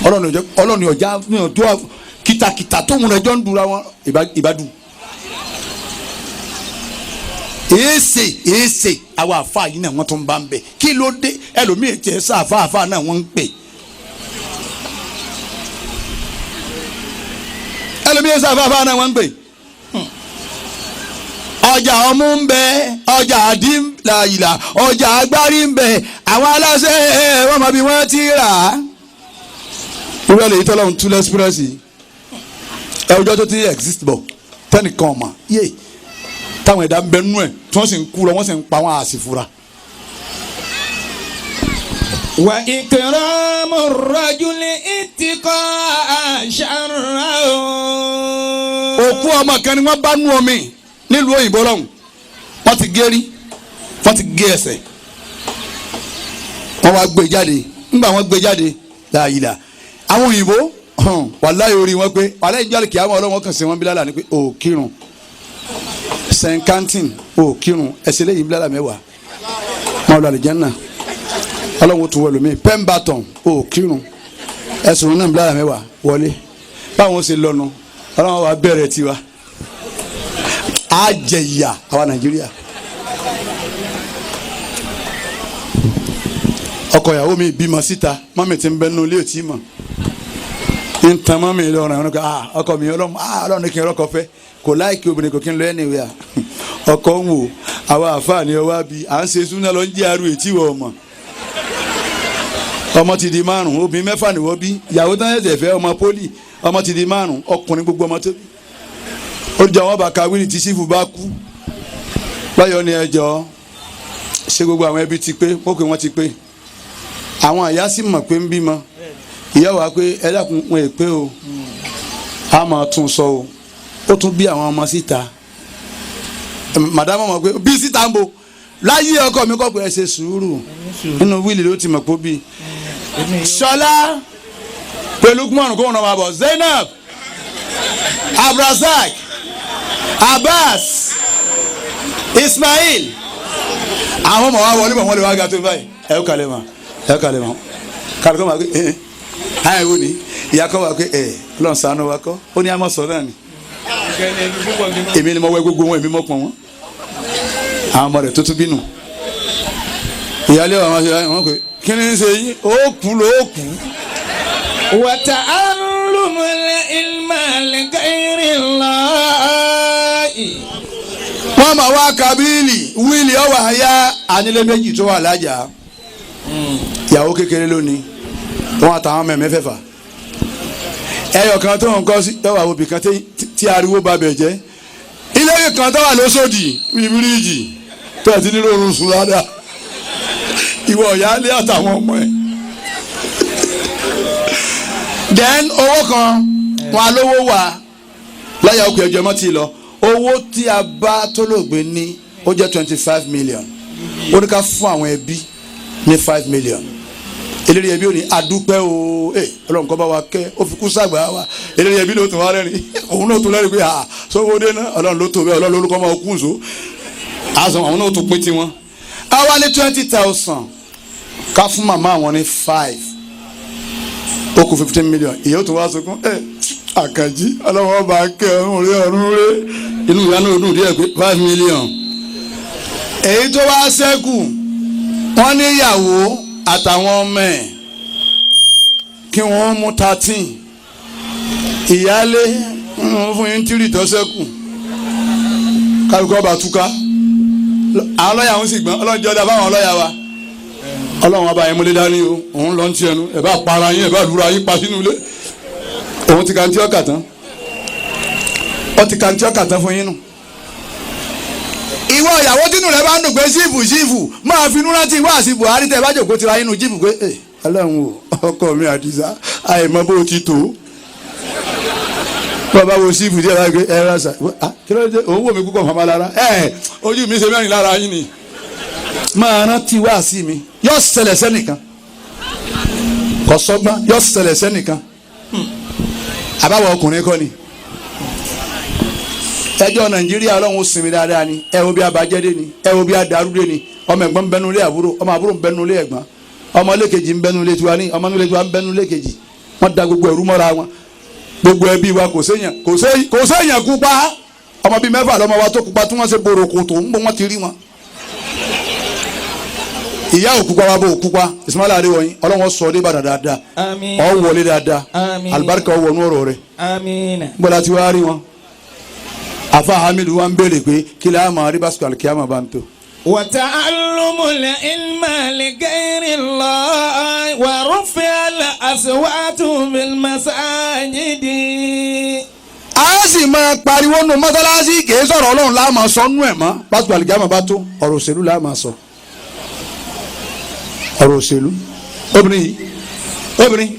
Ọlọ́run ọjà ní ọjọ́ kìtàkìtà tóun rẹ̀ jọ ń dura wọn ìbádùn èèsè èèsè. Àwọn àfa yìí náà wọ́n tún bá ń bẹ̀. Kí ló dé? Ẹlòmíì tiẹ̀ sá àfa àfa náà wọ́n ń pè. Ẹlòmíì sá àfa àfa náà wọ́n ń pè. Ọjà ọmú ń bẹ, ọjà àdínláyìlá, ọjà agbárí ń bẹ. Àwọn aláṣẹ wọn mọ bí wọ́n ti rà á. Irú ẹ̀ lèyí tọ́lọ́run tú lẹ́sìpírẹ́sì ẹ, ọjọ́ tó ti exist bọ̀ tẹ́nìkan ọ̀mà yé táwọn ẹ̀dá ń bẹ nú ẹ̀ tí wọ́n sì ń kú lọ, wọ́n sì ń pa wọn àsìfura. وإكرام الرجل اتقاء شره. Òkú ọmọ kan ni wọ́n bá nú omi nílùú òyìnbó lọ́hùn. Wọ́n ti gé rí, wọ́n ti gé ẹsẹ̀, wọ́n wá gbé jáde. Ńgbà wọ́n gbé jáde láàyè àwọn òyìnbó hàn, wàláyé orí wọn pé wàláyé ìjọ kìí àwọn ọlọ́wọ́n kan sí wọn bílálà ni pé ò kírun sẹ̀ńkántìn, ò kírun ẹsẹ̀ lẹ́yìn bílálà 10 máa lọ àlìjánnà. Ọlọ́run tún wọlé mi pẹ́ńbàtàn, ò kírun ẹ̀sùn náà bílálà 10 wọlé. Báwọn ṣe lọ́nu ọlọ́run wa bẹ̀rẹ̀ tiwa, á jẹ ìyà àwa Nàìjíríà. Ọkọ ìyàwó mi bímọ síta, mọ́mì ti ń bẹ nínú ilé òtí mọ̀ ń tan mọ́mì lọ́rùn. Àwọn ọkọ, ah, ọkọ mi, ọlọ́run, ah, ọlọ́run ní kí n rọ́kọ fẹ́. Kò láìkí obìnrin, kò kí n lọ anywhere. Ọkọ ń wò àwọn àfààní ọwọ́ àbí à ń ṣe súná lọ ń jẹ́ àrùn ètí wọ̀ ọmọ. Ọmọ ti di 5, obìnrin 6 ni wọ́n bí. Ìyàwó tán ẹ̀sẹ̀ fẹ́ ọmọ pólì, ọmọ ti di 5, ọkùnrin gbogbo ọmọ tó bí. Ó jọ wọn bá ka wíìlì tí sífù bá kú báyọ̀ ni ẹjọ́ ṣé gbogbo àwọn ẹbí ti pé, wọ́n pé wọ́n ti pé. Àwọn àyà sì mọ̀ pé ń bímọ. Ìyá wa pé ẹ dákun, wọn è pé o, a máa tún sọ o. Ó tún bí àwọn ọmọ síta. Màdámù mọ̀ pé bí síta ń bo láyé ọkọ mi kọ́ pé ẹ ṣe sùúrù. Nínú wíìlì ló ti mọ̀ pé ó bí Ṣọlá pẹ̀lú kúmọ̀nù kó wọn máa bọ̀, Zainab, Abdulrasaq, Abbas, Ismail. Àwọn ọmọ wa wọlé bọ̀, wọ́n lè wá ga tó báyìí. Ẹ ó kalẹ̀ mọ́, ẹ ó kalẹ̀ mọ́. Kálukọ́ máa gbé ẹ ẹ wo ni ìyá kọ́ wa pé ẹ lọ́n sànú wa kọ́. Ó ní àmọ́ sọ náà ni èmi ni mo wẹ gbogbo wọn, èmi mọ̀ pọ̀ wọn. Àwọn ọmọ rẹ̀ tó tún bínú ìyáálé wa máa ṣe wọn pé kí ni ń ṣe yín? Ó kú ló ó kú. وتعلم العلم لغير الله. Wọ́n máa wá kábílì wíìlì ọwọ́ àyà anílé méjì tó wà lájà. Ìyàwó kékeré lónìí, wọn àtàwọn ọmọ mẹ́fẹ̀ẹ̀fà. Ẹyọ kan tó ń kọ́ sí ẹwà òbí kan tí ariwo bá bẹ̀ jẹ́. Ilé kan tó wà lóṣòdì bíi bíríìjì tó ẹ̀ ti nílò oorun sùn ládàá, ìwọ ìyáálé àtàwọn ọmọ ẹ̀. Then owó kan wọn alówó wà láyà ọkọ̀ ẹ̀jọ̀ mọ́ ti lọ. Owó tí a bá tó lóògbé ní ó jẹ́ 25 million. Ó ní ká fún àwọn ẹbí ní 5 million. Eléré ẹbí ò ní adúpẹ́ o, ẹ ọlọ́run kọ́ bá wa kẹ́ ó fi kú sàgbà wa. Eléré ẹbí ló tún wá rẹ́rìn, òun náà tún rẹ́rìn pé à sówódé náà, ọlọ́run ló tó bẹ́ẹ̀, ọlọ́run lórúkọ máa kú nso àzọ àwọn náà tún pín tiwọn. Àwa ní 20,000 ká fún màmá àwọn ní 5, ó kù 15 million. Ìyẹn ó tún wá sunkún ẹ àkànjí, ọlọ́wọ́ bá kẹ́ ọ̀run rí ọ̀run rí. Inú ìyá náà dùn díẹ̀ pé 5 million. Èyí tó wá ṣẹ́kù, wọ́n níyàwó àtàwọn ọmọ ẹ̀ kí wọ́n mú 13. Ìyáálé ń fún yín 3 tó ṣẹ́kù. Kálukú ọba túká. Àwọn lọ́ọ̀yà ń sì gbọ́n. Ọlọ́run jọ́ da fáwọn lọ́ọ̀yà wa. Ọlọ́run ọba yẹn múlẹ̀ dání o. Òun lọ ń tiẹ̀ nu ẹ̀ bá para yín, ẹ̀ bá lura yín pa sínú ilé. Òun ti ka ntí ọkà tán, ó ti ka ntí ọkà tán fún yín nù. Ìwọ ìyàwó tínú rẹ bá ń dùn pé sífù sífù máa fi inú rántí wá sí Buhari tẹ bá jòkó tira inú jíìpù pé ẹ Ọlọ́run o, ọkọ mi Àdìsá, àìmọ̀ bó ti tó. Bàbá wo sífù díẹ̀ báyìí pé ẹ rà sà, kí ló dé òun wò mí púpọ̀ fama lára ẹ ojú mi ṣe mẹ́rin lára yín ni. Máa rántí wá sí mi, yóò ṣẹlẹ̀ sẹ́nìkan. Kò sọ́gbọ́n yọ ṣẹlẹ̀ sẹ́nìkan. Àbáwọ̀ ọkùnrin kọ́ ni ẹjọ́ Nàìjíríà. Ọlọ́run ó sinmi dáadáa ni. Ẹ wo bí abajẹ́dé ni, ẹ wo bí adarúdé ni. Ọmọ ẹ̀gbọ́n ń bẹnu ilé àbúrò, ọmọ àbúrò ń bẹnu ilé ẹ̀gbọ́n, ọmọ ilé kejì ń bẹnu ilé tiwa ní, ọmọ ilé tiwa ń bẹnu ilé kejì. Wọ́n da gbogbo ẹ̀rú mọ́ra wọn. Gbogbo ẹbí wa, kò séèyàn, kò séèyàn kú pa. Ọmọ bíi mẹ́fà lọ́mọ wa tó kú pa tí wọ́n ṣe bòrò kòtò ń bọ́, wọ́n ti rí wọn. Ìyá òkú pa wa bó òkú pa. Ismaila Adéwọ̀nyí, Ọlọ́run sọ ọdẹ Ìbàdàn dáadáa. Àmín. Ọ wọlé dáadáa. Àmín. Alibarika ọ wọnú ọ̀rọ̀ rẹ. Àmín. Bọ́lá tí wàá rí wọn, afa Hamidu wa ń béèrè pé kí lè ama rí basuku alikiyama bá ń tó. وتعلم العلم لغير الله ورفع الأصوات بالمساجد. A sì máa pariwo nù mọ́sálásí, kì í sọ̀rọ̀ Ọlọ́run la máa sọ nù ẹ̀ mọ́. Basuku alikiyama bá tó, ọ̀rọ̀ òṣèlú la máa sọ, ọ̀rọ̀ òṣèlú. Obìnrin yìí, obìnrin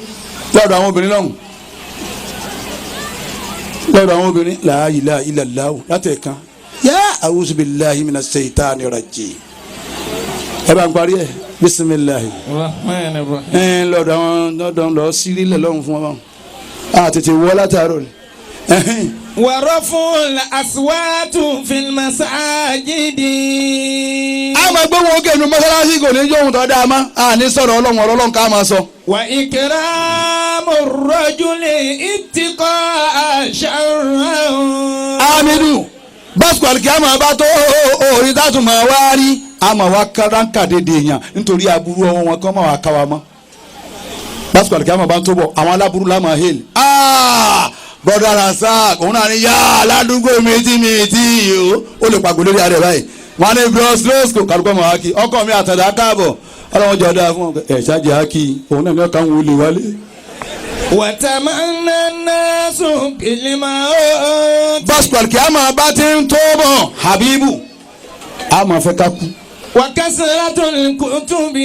lọ́dọ̀ àwọn obìnrin lọ́hùn, lọ́dọ̀ àwọn obìnrin, la ilaha illallah látẹ̀kan yá, a'udhu billahi minash shaitani rajim. Ẹ bá ń parí ẹ, bisimilahi. الرحمن الرحيم. Ẹ lọ́dọ̀ àwọn lọ́dọ̀ lọ sírílẹ̀ lọ́hùn fún wọn a tètè wọ́ látàárọ̀ ni. ورفع الأصوات في المساجد. A máa gbé wọn òkè nu mọ́sálásí, kò ní jó ohun tó dáa mọ́. A ní sọ̀rọ̀ Ọlọ́run, ọ̀rọ̀ Ọlọ́run ká máa sọ. وإكرام الرجل اتقاء شره. Amidu básùkò alikiyama bá tó, orí tààtù máa wá rí, a máa wá káránkà dédé èèyàn nítorí aburú ọwọ́ wọn kọ́ máa wá ká wa mọ́. Básùkò alikiyama bá tó bọ̀, àwọn aláburú la máa hail. Brother Razak, òun náà ní yá aládùúgbò mi tí yìí o, ó lè pàgọ́ lórí ara ẹ̀ báyìí. Wọn ní bros rosco kálukọ́ mọ̀ wá kí ọkọ mi àtàdá káàbọ̀, Ọlọ́run jọ dáa fún ọ ẹ̀ ṣáàjì á kí òun náà ní ọkàn wò lè wálé. وتمنى الناس بالموت. Básùkò alikiyama bá ti ń tó bọ̀, Habibu, a máa fẹ́ ká kú. وكثرة الكتب.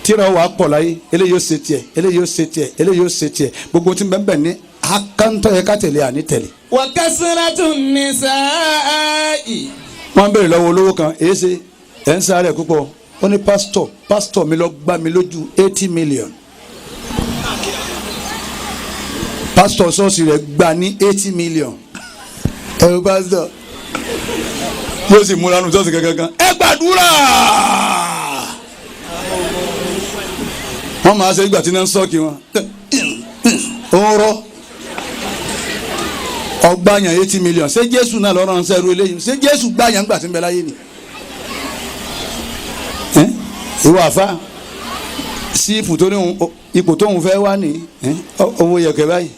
Tíra wà pọ̀ láyé, eléyìí ó ṣe tiẹ̀, eléyìí ó ṣe tiẹ̀, eléyìí ó ṣe tiẹ̀, gbogbo tí bẹ́ẹ̀ bẹ́ẹ̀ ní akántọ́ yẹ ká tẹ̀lé, àní tẹ̀lé. وكثرة النساء. Wọ́n ń béèrè lọ́wọ́ olówó kan, èyí ṣe ẹ̀ ń sáré púpọ̀? Ó ní pásítọ̀ mi lọ gbá mi lójú 80 million. Pásítọ̀ ṣọ́ọ̀ṣì rẹ̀ gbà ní 80 million. Ẹ̀rọ pásítọ̀ yóò sì múra nù ṣọ́ọ̀ṣì kankan kan, ẹ gbàdúrà. Wọ́n máa ṣe ìgbà tí náà ń sọ́ọ̀kì wọn ó ń rọ́ ọgbàyàn 80 million. Ṣé Jésù náà lọ́rọ̀ ń sẹ́rú eléyìí? Ṣé Jésù gbàyàn ńgbà tí ń bẹ láyé ni? Ẹ́n? Ìwọ àfa sí ipò tó ní ipò tóun fẹ́ wá ní ẹ́n? Owó yẹ̀pẹ̀ báyìí,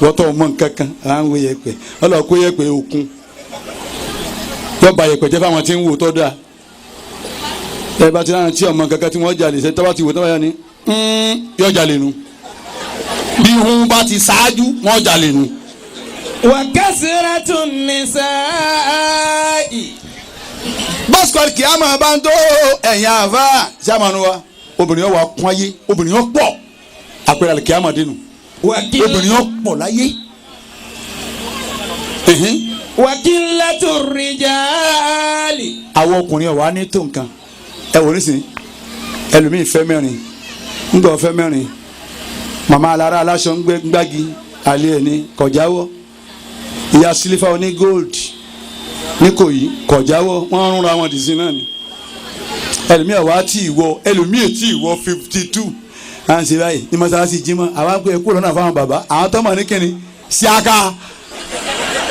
wọ́tọ̀ ọmọ nǹkan kan à ń wo yẹ̀pẹ̀, ọlọ́ọ̀kó yẹ̀pẹ̀ òkun yọba yẹ̀pẹ̀ jẹ́ fáwọn tí ń wò tó dáa. Ẹ bá ti rántí tí ọmọ kankan tí wọ́n jalè ṣe, tọ́ba ti wò tọ́ba yà ni yọ jalè nu, bí hun bá ti ṣáájú wọ́n jalè nu. وكثرة النساء. Bọ́sùkọ̀lì kìámà bá ń tó, ẹ̀yìn àfa sàmánu wa, obìnrin yóò wá kún ayé, obìnrin yóò pọ̀, àpẹẹrẹ àlìkìámà dénú, obìnrin yóò pọ̀ láyé. Ẹ̀hín. وقلة الرجال. Àwọn ọkùnrin ọ̀wá ní tó nǹkan. Ẹ wò nísìnyí, ẹlòmíì fẹ́ mẹ́rin, ńgbà fẹ́ mẹ́rin, màmá alára aláṣọ ń gbé gbági alẹ́ ẹ̀ ní kọjáwọ́, ìyá sílífà oní gold ní kò yí kọjáwọ́, wọ́n ń rúnra wọn dì sí náà ni. Ẹlòmíì ọ̀wá tí ì wọ, ẹlòmíì tí ì wọ 52 à ń ṣe báyìí ní mọ́sálásí jímọ̀. Àwọn akpẹ́ kúrò lọ́nà fáwọn bàbá àwọn tọ́mọ̀ ní kíni síaka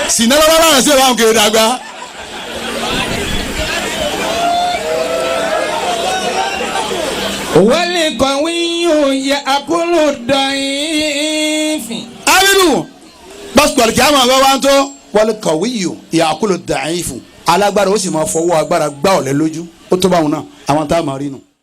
sinalọ́lá náà sí ìwà òkè dàgbà. والقوي يأكل الضعيف. Abidu basuku alikiyama bá wa ń tó, wọlé kọ̀wéyò ìyàkúlò dàáyìfù, alágbára ó sì máa fọwọ́ agbára gbá ọ̀lẹ lójú. Ó tó báwọn náà, àwọn tá a máa rí nu.